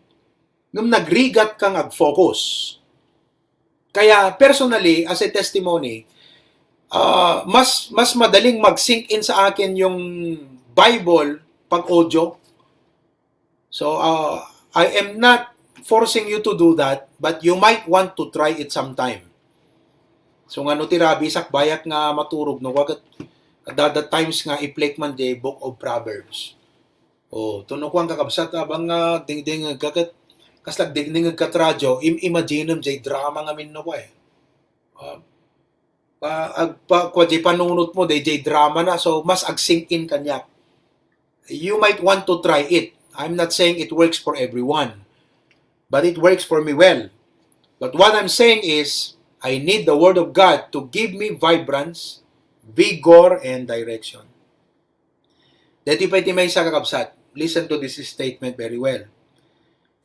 ngem nagrigat kang ag-focus. Kaya personally, as a testimony, ah, mas mas madaling mag-sink in sa akin yung Bible pag audio. So, uh, I am not forcing you to do that, but you might want to try it sometime. So, ngano ti rabi, sakbayat nga maturog, no? Wagat, adda times nga i-play man di Book of Proverbs. Oh, tuno kuan, kakabsat, abang nga dingdingeg ka ket, kas nagdingdingeg ka radyo, im-, imaginem jay drama nga minno ko eh. Ah, pa, ag-, pa, kua jay panunot mo, dayjay drama na, so mas ag-sink in kaniak. You might want to try it. I'm not saying it works for everyone, but it works for me well. But what I'm saying is, I need the Word of God to give me vibrance, vigor, and direction. Daytoy pay ti maysa, kakabsat. Listen to this statement very well.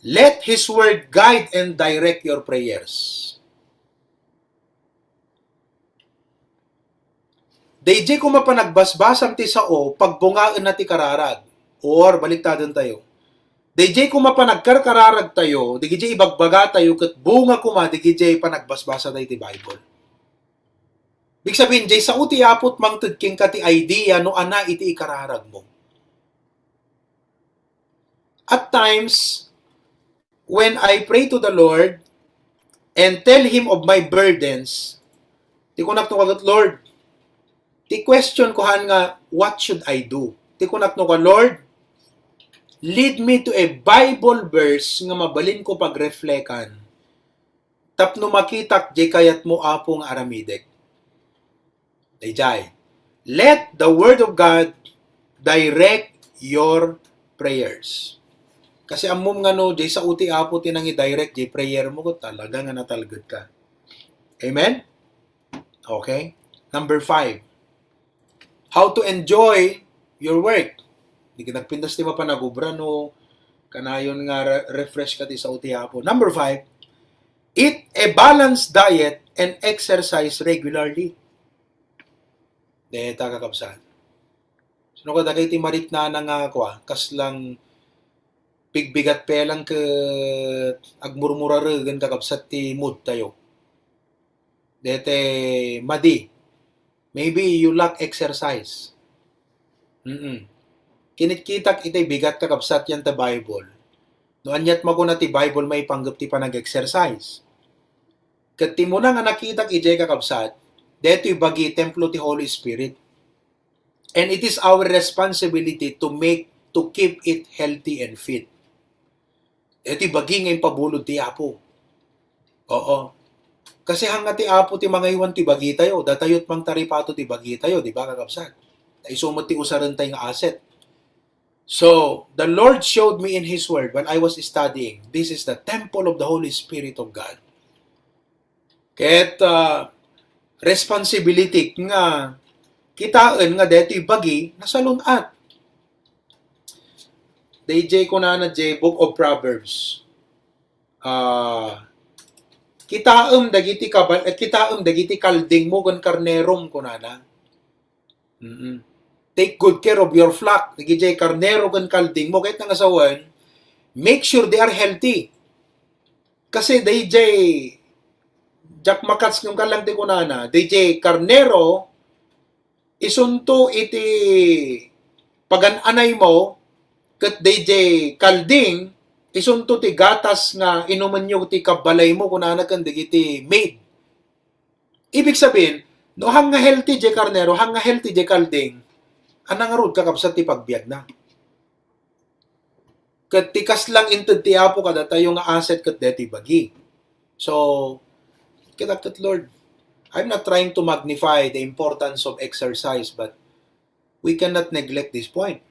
Let His Word guide and direct your prayers. Dayjay koma panagbasbasam ti sao, pagbungaenna ti kararag. Or, baliktaden tayo. Dayjay koma panagkarkararag tayo, dagijay ibagbaga tayo, ket bunga koma dagijay panagbasbasa tayo ti Bible. Ibig sabihin, jay sao ti Apo ti mangted kenka ti idea no ania iti ikararag mo. At times, when I pray to the Lord and tell Him of my burdens, ti kunak no kagat, "Lord," ti question ko han nga, "What should I do?" Ti kunak no ka, "Lord, lead me to a Bible verse nga mabalin ko pagreflekan tapno makitak jay kayatmo, Apo, nga aramidek." Dayjay, let the Word of God direct your prayers. Kasi ammom nga no, jay sao ti Apo ti nangidirect jay prayer mo, ket talaga nga natalged ka. Amen? Okay? Number five, how to enjoy your work. Di ka nagpintas ti mapanagubra no kanayon nga re-, refresh ka ti sao ti Apo. Number five, eat a balanced diet and exercise regularly. Deta, kakabsat. Sino ka dagay ti mariknana nga kua, kaslang pigbigat pelang ket agmurmuraregen, kakabsat, ti mood tayo. Dete madi. Maybe you lack exercise. Mm-mm. Kinitkitak itay bigat, kakabsat, yan ta Bible. No aniat makuna ti Bible maipanggep ti panag-exercise. Ket ti muna nga nakitak idiay, kakabsat, detoy bagi templo ti Holy Spirit. And it is our responsibility to make, to keep it healthy and fit. Iti bagi nga impabulod ti Apo. Oo. Kasi hanga ti Apo ti mangaywan ti bagi tayo, datayo ti mangtaripato ti bagi tayo, di ba, kakabsat? Ta isu met ti usaren tayo nga asset. So, the Lord showed me in His Word when I was studying, this is the temple of the Holy Spirit of God. Ket, ah, responsibility nga kitaen nga detoy bagi nasalun-at. Dayjay kunana jay Book of Proverbs. Ah, kitaem dagiti kabal-, eh, kitaem dagiti kalding mo ken karnerom, kunana. Mm-mm. Take good care of your flock. Dagijay karnero ken kalding mo, ket nga sawen, make sure they are healthy. Kasi dayjay, diak makats ngem kallang ti kunana, dayjay karnero, isunto iti pagan-anay mo, ket dayjay kalding, isunto ti gatas nga inumenyo ti kabbalay mo, kunana ken dagiti maid. Ibig sabihin, no hang nga healthy jay karnero, hang nga healthy jay kalding, ania ngarud, kakabsat, ti pagbiagna? Ket ti kaslang inted ti Apo kadatayo nga asset ket deti bagi. So, kita ket, Lord, I'm not trying to magnify the importance of exercise, but we cannot neglect this point.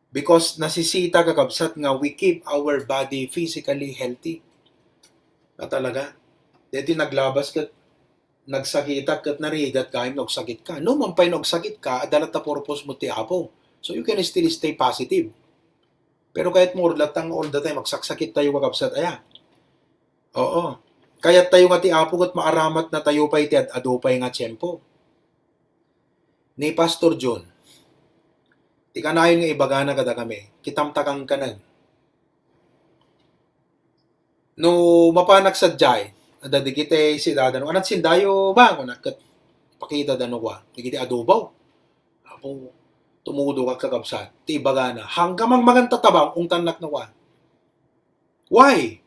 Because nasisita, kakabsat, nga we keep our body physically healthy. Na talaga. Deti naglabas ket nagsakitak ket narigat ka, no agsakit ka. No man pay no agsakit ka, adda latta purpose mo ti Apo. So you can still stay positive. Pero kayat mo latta nga all the time, agsaksakit tayo, kakabsat, aya. Oo. Kayat tayo nga ti Apo ket maaramat na tayo pay ti ad-adu pay nga tiempo. Ni Pastor John, ti kanayon nga ibagana kadakami, kitam ta kankanen. No mapanak sadiay, adda dagiti sidada, no, "Anak, sindayo, ma," kunak ket pakita da no kua, dagiti adobo. Apo, tumudok a kakabsat. Ti ibagana, "Hangga mangmangan ta tabang, ungtannak no kua." Why?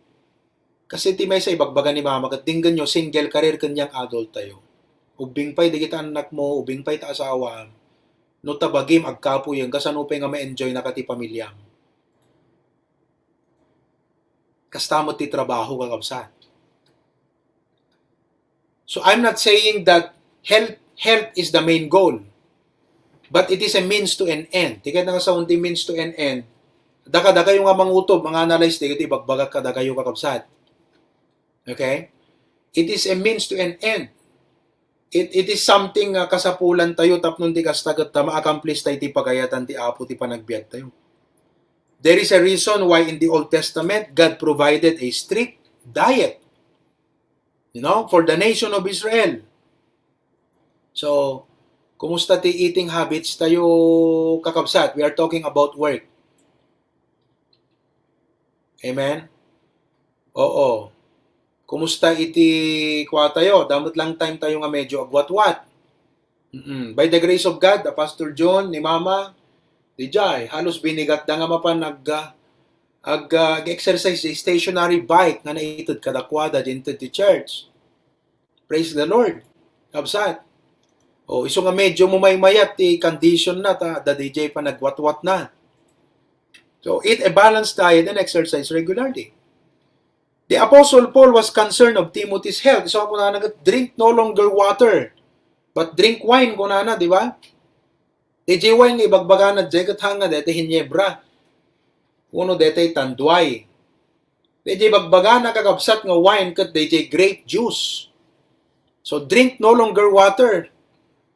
Kasi ti maysa ibagbaga ni mama ket dinggenyo, single career ken young adult tayo. Ubbing pay dagiti annakmo, ubbing pay ta asawam, no tabagim, agkapuyen, kasano pay nga ma-enjoy na ka ti pamilyam? Kasta met ti trabaho, kakabsat. So I'm not saying that health health is the main goal, but it is a means to an end. Ti kayat nga saon ti means to an end, dakadakayo nga mangutob, manga-analyze dagiti ibagbagak kadakayo, kakabsat. Okay? It is a means to an end. It, it is something nga kasapulan tayo tapno ti kasta ket ta ma-accomplish tayo ti pagayatan ti Apo ti panagbiag tayo. There is a reason why in the Old Testament, God provided a strict diet, you know, for the nation of Israel. So, kumusta ti eating habits tayo, kakabsat? We are talking about work. Amen? Oo. Kumusta iti kua tayo? Damo met lang time tayo nga medyo agwatwat. Mm-mm. By the grace of God, a Pastor John, ni Mama, dijay, halos binigatda nga mapan ag-, ag-, ag-exercise di stationary bike nga naited kadakuada dito ti church. Praise the Lord. Kabsat. O, isu nga medyo mumaymayat ti condition na, ta, da dijay panagwatwat na. So, eat a balanced diet and exercise regularly. The Apostle Paul was concerned of Timothy's health. So, kunana ket, "Drink no longer water, but drink wine," kunana, di ba? Dijay wine nga ibagbagana, dijay ket hanga, daytoy Ginebra. Wenno daytoy Tanduay. Dijay ibagbagana, kakabsat, nga wine ket dijay grape juice. So, "Drink no longer water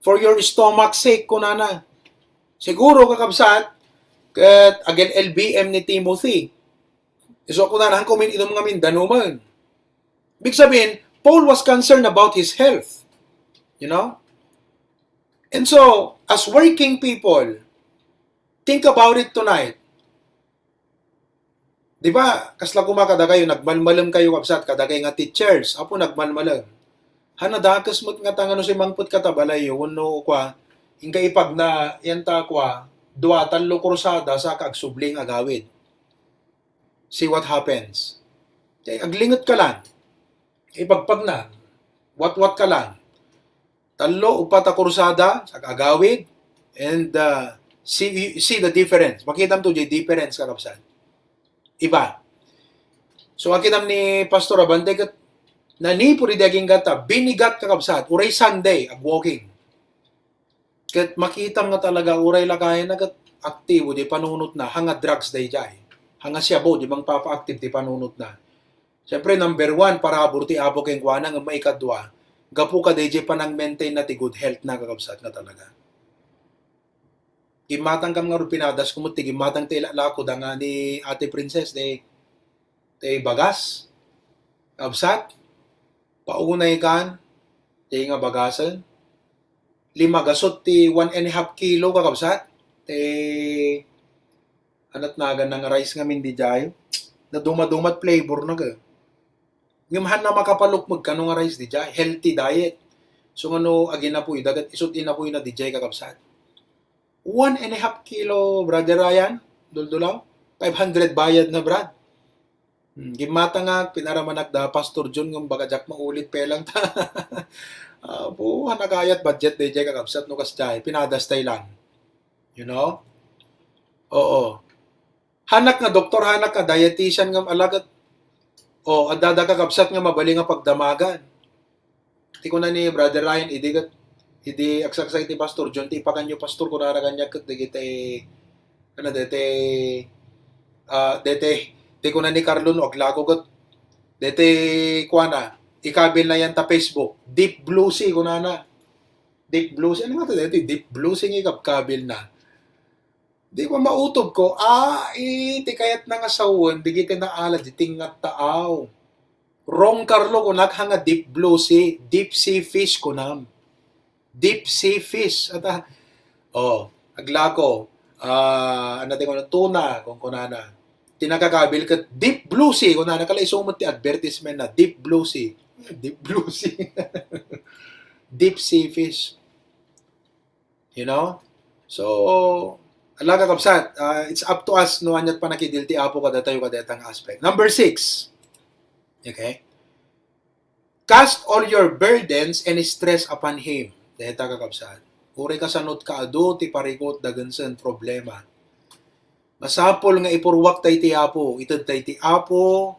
for your stomach's sake," kunana. Siguro, kakabsat, ket agin-L B M ni Timothy. Isu a kunana, "Haanka umin-inum ngamin danumen." Ibig sabihin, Paul was concerned about his health. You know? And so, as working people, think about it tonight. Di ba, kasla koma kadakayo, nagmalmalem kayo, kabsat, kadakayo nga teachers, apo nagmalmalem. Haan, nadakes met nga ta nga no simangpet ka ta balayyo, wenno kua, inka ipagna, yan ta kua, dua, tallo kursada, saka agsubli nga agawid. See what happens. Kay aglinget ka lang. Ipagpagna. Watwat ka lang. Tallo, upat a kursada, saka agawid, and, uh, see, see the difference. Makitam to, jay difference, kakabsat. Iba. So, akitam ni Pastor Abante, ket nanipud idi agingga ta, binigat, kakabsat, uray Sunday, ag-walking. Ket makitam nga talaga, uray lakayan na, ket aktibo di panunotna, hanga drugs dayjay. Hanga siabo di mangpapa-active ti panunotna. Siyempre, number one, parabur ti Apo kenkuana, ngem maikadua, gapu kadayjay panang-maintain na ti good health na, kakabsat, nga talaga. Gimmatang kam ngarud, pinadas ko met ti gimmatang ti ilalakoda nga ni Ate Princess, day, day bagas. Kabsat, paunay kan, day nga bagasen. Limagasut ti one and a half kilo, kakabsat. Ti, anat nagan nga rice ngamin dijay. Naduma-dumat flavor na ka. Ngem haan na makapalukmeg kano nga rice dijay. Healthy diet. So, ngano aginapuy, dagat isut inapuy na dijay, kakabsat. One and a half kilo, Brother Ryan, duldulaw. Five hundred bayad na, Brad. Hmm, gimmatangak, pinaramanak da Pastor John ngem baga diak maulit pelang ta. Apo, haan nakayat budget dayjay, kakabsat, no kasdiay, pinadas tay lang. You know? Oo. Haanak nga doktor, haanak nga dietitian ngem alagat. O, adda da, kakabsat, nga mabalin nga pagdamagan. Ti kuna ni Brother Ryan, idi ket, idi agsaksakit ti Pastor John, ti ipakanyo, Pastor, kunana kaniak ket dagiti, ano, deti, ah, deti, ti kuna ni Carlo no aglako ket, deti, kuana, ikabil na yan ta Facebook, deep blue sea, kunana. Deep blue sea, ano nga to, deti, deep blue sea nga ikabkabil na. Di ba mautob ko? Ah, eh, ti kayat na nga sawen, dagiti naala, di tingngat taaw. Wrong, Carlo, kunak nga deep blue sea, deep sea fish kunam. Deep sea fish. At, ah, oh, aglako. Ah, ano ti kuno, tuna, kung kunana. Ti nakakabil ket deep blue sea, kunana, kala isu met ti advertisement na, deep blue sea. Deep blue sea. Deep sea fish. You know? So, ala, kakabsat, ah, it's up to us no aniat pannakidil ti Apo kadatayo kadayta nga aspect. Number six. Okay? Cast all your burdens and stress upon Him. Dayta, kakabsat. Uray kasano ti kaadu ti parikut, dagensen, problema. Masapul nga ipurruak tay ti Apo, ited tay ti Apo,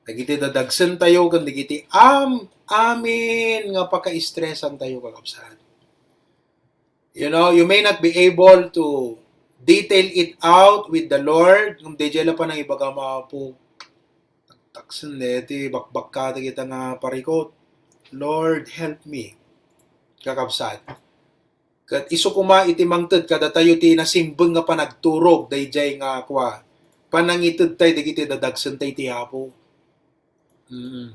dagiti dadagsentayo, ken dagiti am-, amin nga pakaistresantayo, kakabsat. You know, you may not be able to detail it out with the Lord. Ngem daydiay la panangibaga, Apo, taksen daydi bakbakka dagita nga parikut. Lord, help me. Kakabsat. Ket isu koma iti mangted kadatayo ti nasimbeng nga panagturog daydiay nga kua, panangited tay dagiti dadagsentay ti Apo. Mm.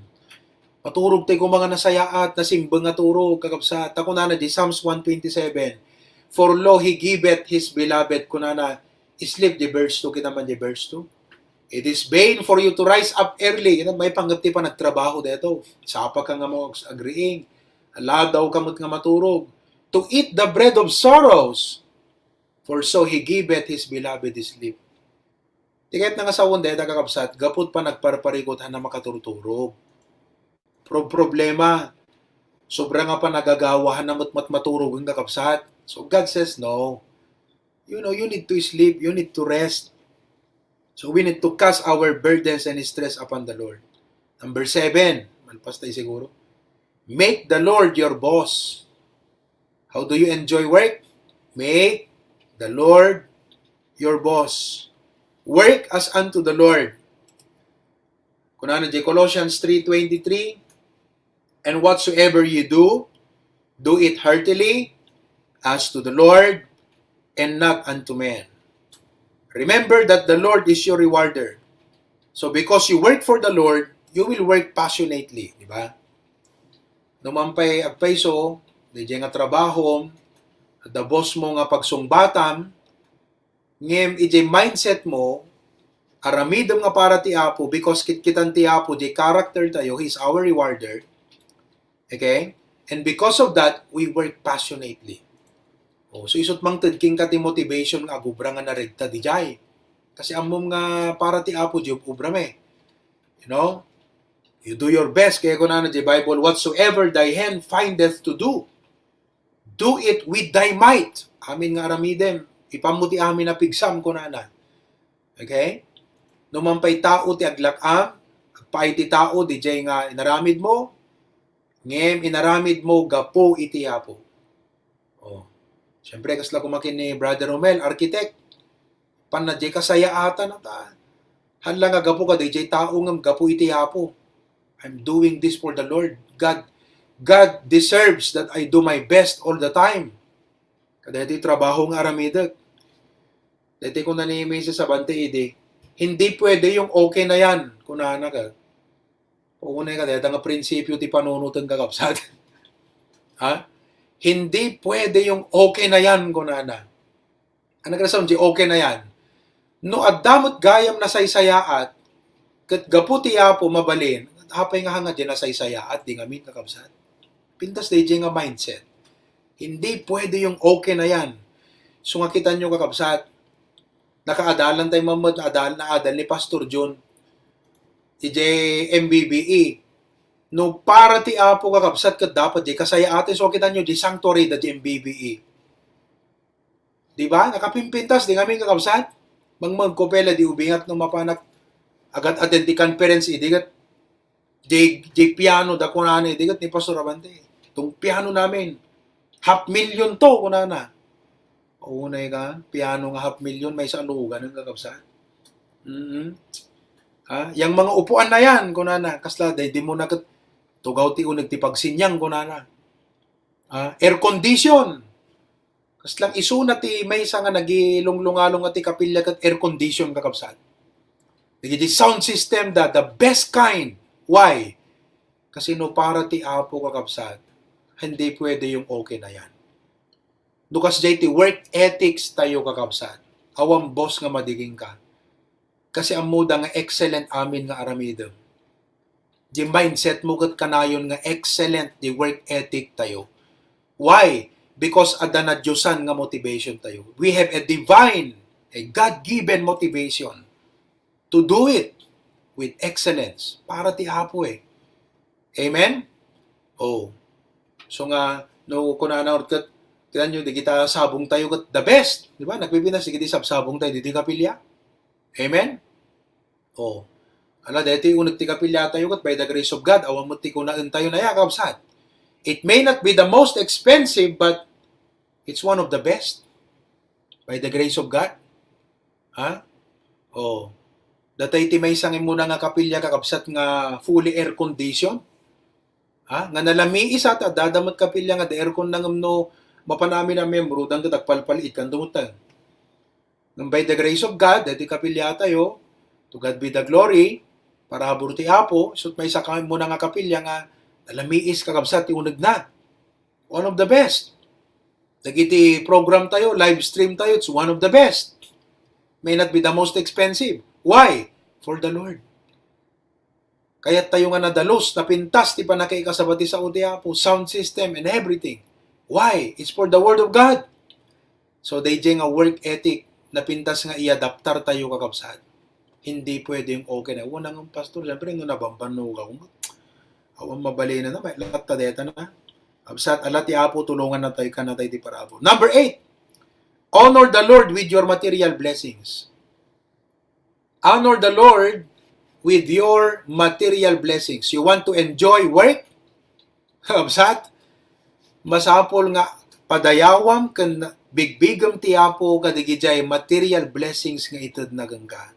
Maturog tay koma nga nasayaat, nasimbeng nga turog, kakabsat. Ta kunana di Psalms one twenty-seven, "For lo, He giveth His beloved," kunana, sleep, di verse two, kita man di verse two. "It is vain for you to rise up early." Kita, maipanggep ti panagtrabaho dayta. Sapa ka nga mo agriing. Aladaw ka met nga maturog. "To eat the bread of sorrows, for so He giveth His beloved sleep." Ti kayatna nga sawen dayta, kakabsat, gapu ta panagparparikut, haanna makaturturog. Pro-, problema, sobra nga panagagawa, haanna met mat-, maturogen, kakabsat. So God says no. You know, you need to sleep, you need to rest. So we need to cast our burdens and stress upon the Lord. Number seven, malpas tayo siguro. Make the Lord your boss. How do you enjoy work? Make the Lord your boss. Work as unto the Lord. Kunana di Colossians three twenty-three, "And whatsoever you do, do it heartily as to the Lord and not unto men. Remember that the Lord is your rewarder." So because you work for the Lord, you will work passionately, di ba? No man pay agpayso, daydiay nga trabahom, adda boss mo nga pagsungbatam, ngem idiay mindset mo, aramidem nga para ti Apo, because kitkitan ti Apo, di character tayo, He's our rewarder. Okay? And because of that, we work passionately. Oh, so isut mangted kenka ti motivation nga agubra nga naregta didiay. Kasi ammom nga para ti Apo, di ubra me. You know? You do your best. Kaya kunana di Bible, "Whatsoever thy hand findeth to do, do it with thy might." Amin nga aramidem. Ipanmo ti amin a pigsam, kunana. Okay? No man pay tao ti aglak-am, agpaay ti tao, didiay nga inaramid mo, ngem inaramid mo gapu iti Apo. Oh. Siyempre, kasla koma ken ni Brother Romel, architect. Panna diay kasayaatan, ta. Haan la nga gapu kadaydiay tao ngem gapu iti Apo. I'm doing this for the Lord. God, God deserves that I do my best all the time. Kadaytoy trabaho nga aramidek. Daytoy kuna ni Misis Abante idi, "Hindi pwede yung okay na yan," kunana ka. Unay ka, dayta nga prinsipyo ti panunoten, kakabsat. Ha? "Hindi pwede yung okay na yan," kunana. Ano ka sa di okay na yan? No adda met gayam nasaysayaat, ket gapu ti Apo mabalin, apay nga hanga di nasaysayaat, di ngamin, kakabsat? Pintas daydiay nga mindset. Hindi pwede yung okay na yan. So nga kitanyo, kakabsat, nakaadalan tayo mamad, adal, naadal ni Pastor John, idiay M B B E. No para ti Apo, kakabsat, ket dapat di kasayaatan, so kitanyo, di sanctuary da di M B B E. Di ba? Nakapimpintas, di ngamin, kakabsat? Mangmangkopela, di ubingat no mapanak agat attend ti conference, idi ket di, di piano da kunana, idi ket ni Pastor Abante. Itong piano namin, half million to, kunana. Unay ka, piano nga half million, maysa a lugan ang, kakabsat. Mm-hmm. Ha? Yang mga upuan na yan, kunana. Kasla, di, di mo na ket tugaw ti uneg ti pagsinyang, kunana. Ah, air condition. Kasla isuna ti maysa nga nagilunglungalong nga ti kapilya ket air condition, kakabsat. Dagiti sound system da, the best kind. Why? Kasi no para ti Apo, kakabsat, hindi pwede yung okay na yan. No kasdiay ti work ethics tayo, kakabsat, awan boss nga madi kenka. Kasi ammoda nga excellent amin nga aramidem. Di mindset mo ket kanayon nga excellent di work ethic tayo. Why? Because adda nadiosan nga motivation tayo. We have a divine, a God-given motivation to do it with excellence. Para ti Apo eh. Amen? Oh. So nga, no, kunana ket, kita nyo, di kita sabong tayo ket the best. Di ba? Nagpipinas, di kita sabsabong tayo, di, di kapilya. Amen? Oh. Ala, daytoy uneg ti kapilya tayo ket by the grace of God, awan met ti kunaen tayo na ya, kabsat. It may not be the most expensive, but it's one of the best. By the grace of God. Ha? Oh. Datay ti maysa nga immuna nga kapilya, kakabsat, nga fully air condition. Ha? Nga nalamiis ata, adda met kapilya nga da aircon na ngem no mapan amin a membro, dan ket agpalpaliit kan dumuteng. Ngem by the grace of God, daytoy kapilya tayo, to God be the glory, parabur ti Apo, isut maysa ka immuna nga kapilya nga nalamiis, kakabsat, ti unegna. One of the best. Dagiti program tayo, live stream tayo, it's one of the best. May not be the most expensive. Why? For the Lord. Kayat tayo nga nadalus, napintas ti pannakaikasaba ti sao ti Apo, sound system and everything. Why? It's for the word of God. So, dayjay nga work ethic, napintas nga iadaptar tayo, kakabsat. Hindi pwede yung okay na, "Wala nga, Pastor, siyempre, no nabambannugaw mo. Awan mabalin na, may latta deta na." Kabsat, ala ti Apo, tulungan na tayo, kan na tayo ti parabur. Number eight, honor the Lord with your material blessings. Honor the Lord with your material blessings. You want to enjoy work? Kabsat, masapul nga padayawam ken bigbigem ti Apo kadagijay material blessings nga itedna kenka.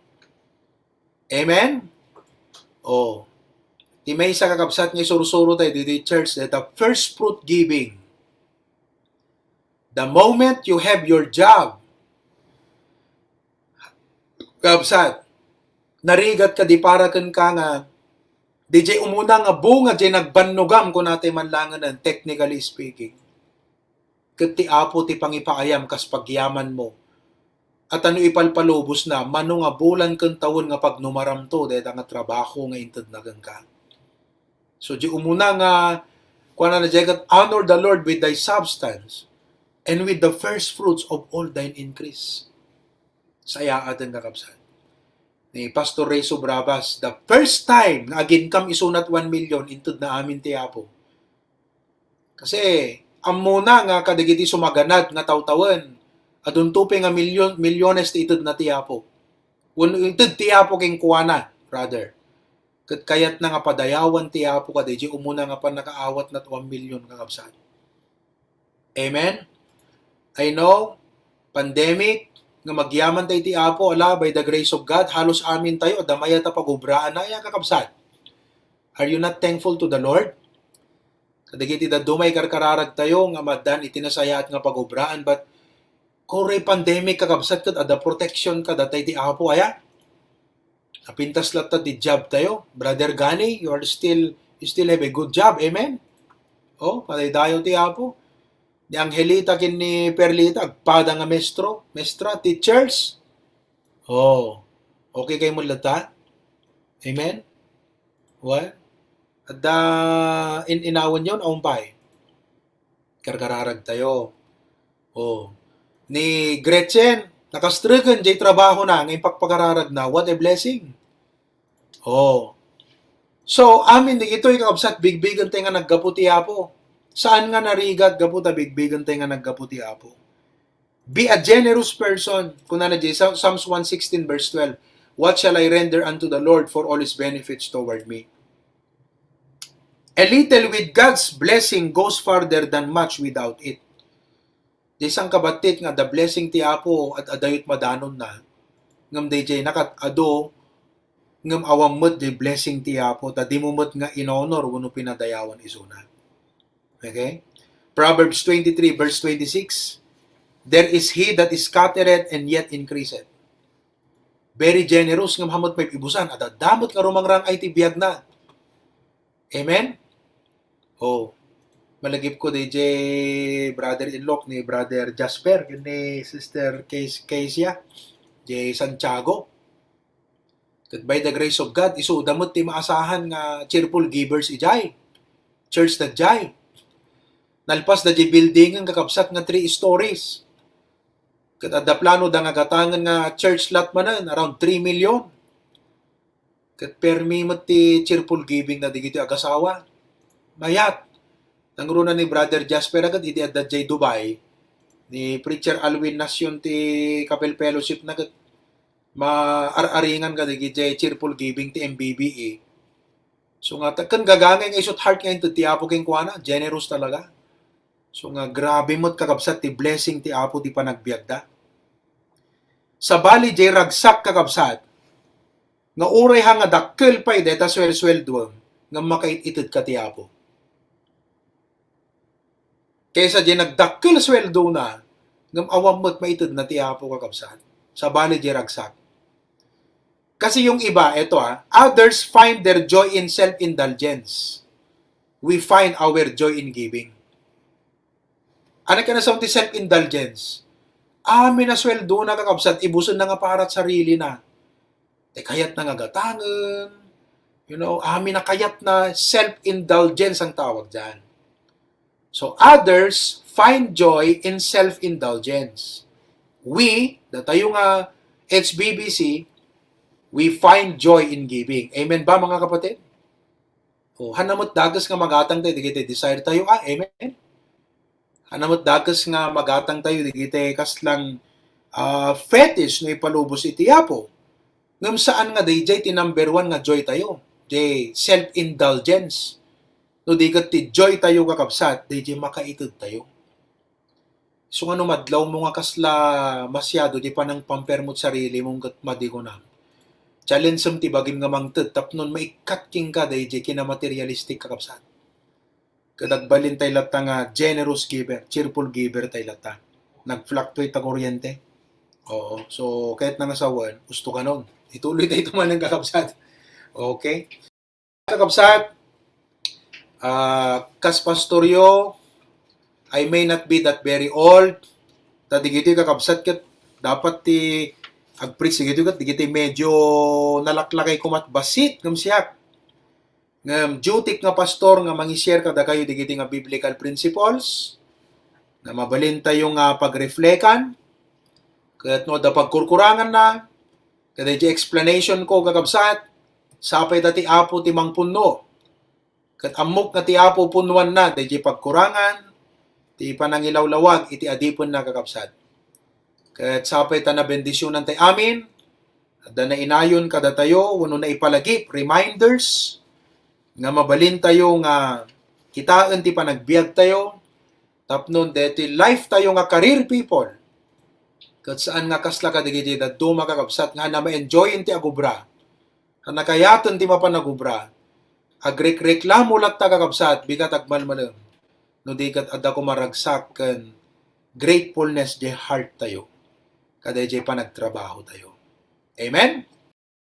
Amen? Oh. Ti maysa, kakabsat, nga isursuro tayo didi church, that the first fruit giving. The moment you have your job, kabsat, narigat kadi para kenka nga, dijay umuna nga bunga jay nagbannogam, kunatay manlangen, technically speaking. Ket ti Apo ti pangipaayam kas pagyaman mo. At ano ipalpalubos na, mano nga bulan ken tawen nga pagnumaram to, deta nga trabaho nga intedna kenka. So, di umuna nga, kuana na diay ket, "Honor the Lord with thy substance and with the first fruits of all thine increase." Sayaaten, kakabsat. Ni Pastor Ray Subrabas, the first time nga aginkam isunat one million, intedna amin ti Apo. Kasi, ammona nga kadagiti sumaganad nga tawtawen, adunto pay nga milyon, milyones ti itedna ti Apo. Wenno ited ti Apo kenkuana, brother. Ket kayatna nga padayawan ti Apo kadaydi umuna nga pannakaawatna ti one million, kakabsat. Amen? I know, pandemic, nga agyaman tayo ti Apo, ala, by the grace of God, halos amin tayo, adda mayat a pagobraan na, aya, kakabsat. Are you not thankful to the Lord? Kadagiti dadduma, ikarkararag tayo nga maaddan iti nasayaat nga pagobraan, but uray pandemic, kakabsat, ket adda protection kadakuada ti Apo, aya? Napintas latta ti job tayo. Brother Gani, you are still, you still have a good job. Amen? Oh, padayo ti Apo. Ni Angelita ken ni Perlita, agpada nga maestro, maestra, teachers. Oh, okay kayo mo latta? Amen? Well, adda in-inawan yon, awan pay. Karkararag tayo. Oh. Ni Gretchen, nakastreken jay trabaho na, nga impagpakararag na. What a blessing. Oh. So, amin di itoy, kakabsat, bigbigen tayo nga naggapu ti Apo. Saan nga narigat gapu ta bigbigen tayo nga naggapu ti Apo? Be a generous person. Kunana di Psalms one sixteen verse twelve, "What shall I render unto the Lord for all his benefits toward me?" A little with God's blessing goes farther than much without it. Di sangkabassit nga the blessing ti Apo at adayot madanonna. Ngem dayjay nakat-adu, ngem awan met di blessing ti Apo, ta dimo met nga in-honor wenno pinadayawan isuna. Okay? Proverbs twenty-three verse twenty-six, "There is he that is scattereth and yet increaseth." Very generous, ngem hamet may ibusan, adda met nga rumangrang-ay ti biagna. Amen? Oh, malagipko diay brother-in-law ni Brother Jasper ken ni Sister Kesia, diay Santiago. Ket by the grace of God, isuda met ti maasahan nga cheerful givers idiay. Church da diay. Nalpas da diay building, kakabsat, nga three stories. Ket adda plano da nga gatangen nga church lot manen, around three million. Ket permi met ti cheerful giving na digiti agasawa. Mayat. Nangruna ni Brother Jasper a ket idi adda diay Dubai, ni Preacher Alwin Nacion ti Kapel Fellowship na ket maar-aringan kadagiti cheerful giving ti M B B E. So nga, ta-, ken gagangay nga isut heart nga inted ti Apo kenkuana, generous talaga. So nga, grabe met, kakabsat, ti blessing ti Apo ti panagbiagda. Sabali, diay ragsak, kakabsat, nga uray ha nga dakkel pay dayta suel-sueldoem, nga makaititedka ti Apo. Kaysa diay nagdakkel sueldona, ngem awan met maitedna ti Apo, kakabsat. Sabali diay ragsak. Kasi yung iba, eto ah, others find their joy in self-indulgence. We find our joy in giving. Ano ka na sa ti self-indulgence? Amin a sueldo na, kakabsat, ibusen na nga para sarili na. Ti kayat na nga gatangen, you know, amin a kayat na, self-indulgence ang tawag diyan. So, others find joy in self-indulgence. We, datayo nga H B B C, we find joy in giving. Amen ba, mga kapatid? O, hana met dakes nga magatang tayo, digiti desire tayo. Ah, amen? Hana met dakes nga magatang tayo, digiti kaslang, ah, fetish no ipalubos iti Apo. Ngem saan nga dayjay ti number one nga joy tayo. Jay self-indulgence. No di ket ti joy tayo, kakabsat, dayjay makaited tayo. So, nga no madlaw mo nga kasla masiado di panangpamper mo sarili mo ket madi kunam. Challenge ti bagim nga mangted tapnon maikkat kenka dayjay kinamaterialistic, kakabsat. Ket agbalin tay latta nga generous giver, cheerful giver tay latta. Nag-fluctuate ta kuryente. Oo. So, kahit na nga sawen, usto kanon. Ituloy tayo tumanang, kakabsat. Okay? Kakabsat, ah, kas pastoryo, I may not be that very old. Ta digiti, kakabsat, ket dapat ti agpreach digiti ket digiti medyo nalaklakay kumat basit ngem siak. Ngem duty nga pastor nga mangi-share kadakayo digiti nga biblical principles nga mabalin tayo nga pagreflekan. Ket no adda pagkurkuranganna, kadaydi explanation ko, kakabsat, sapay ta ti Apo ti mangpunno. Ket ammok nga ti Apo punnoanna daydi pagkurangan, ti panangilawlawag iti adipenna, kakabsat. Ket sapay ta nabendisionan tay amin, adda nainayon kadatayo wenno naipalagip, reminders, nga mabalin tayo nga kitaen ti panagbiag tayo, tapnon deti life tayo nga career people. Ket saan nga kasla kadagiti dadduma, kakabsat, nga na ma-enjoy ti agubra. Ket nakayaten ti mapan agubra. Agrekreklamo latta, kakabsat, bigat agmalmalem. No di ket adda koma ragsak ken gratefulness jay heart tayo. Kadayjay panagtrabaho tayo. Amen?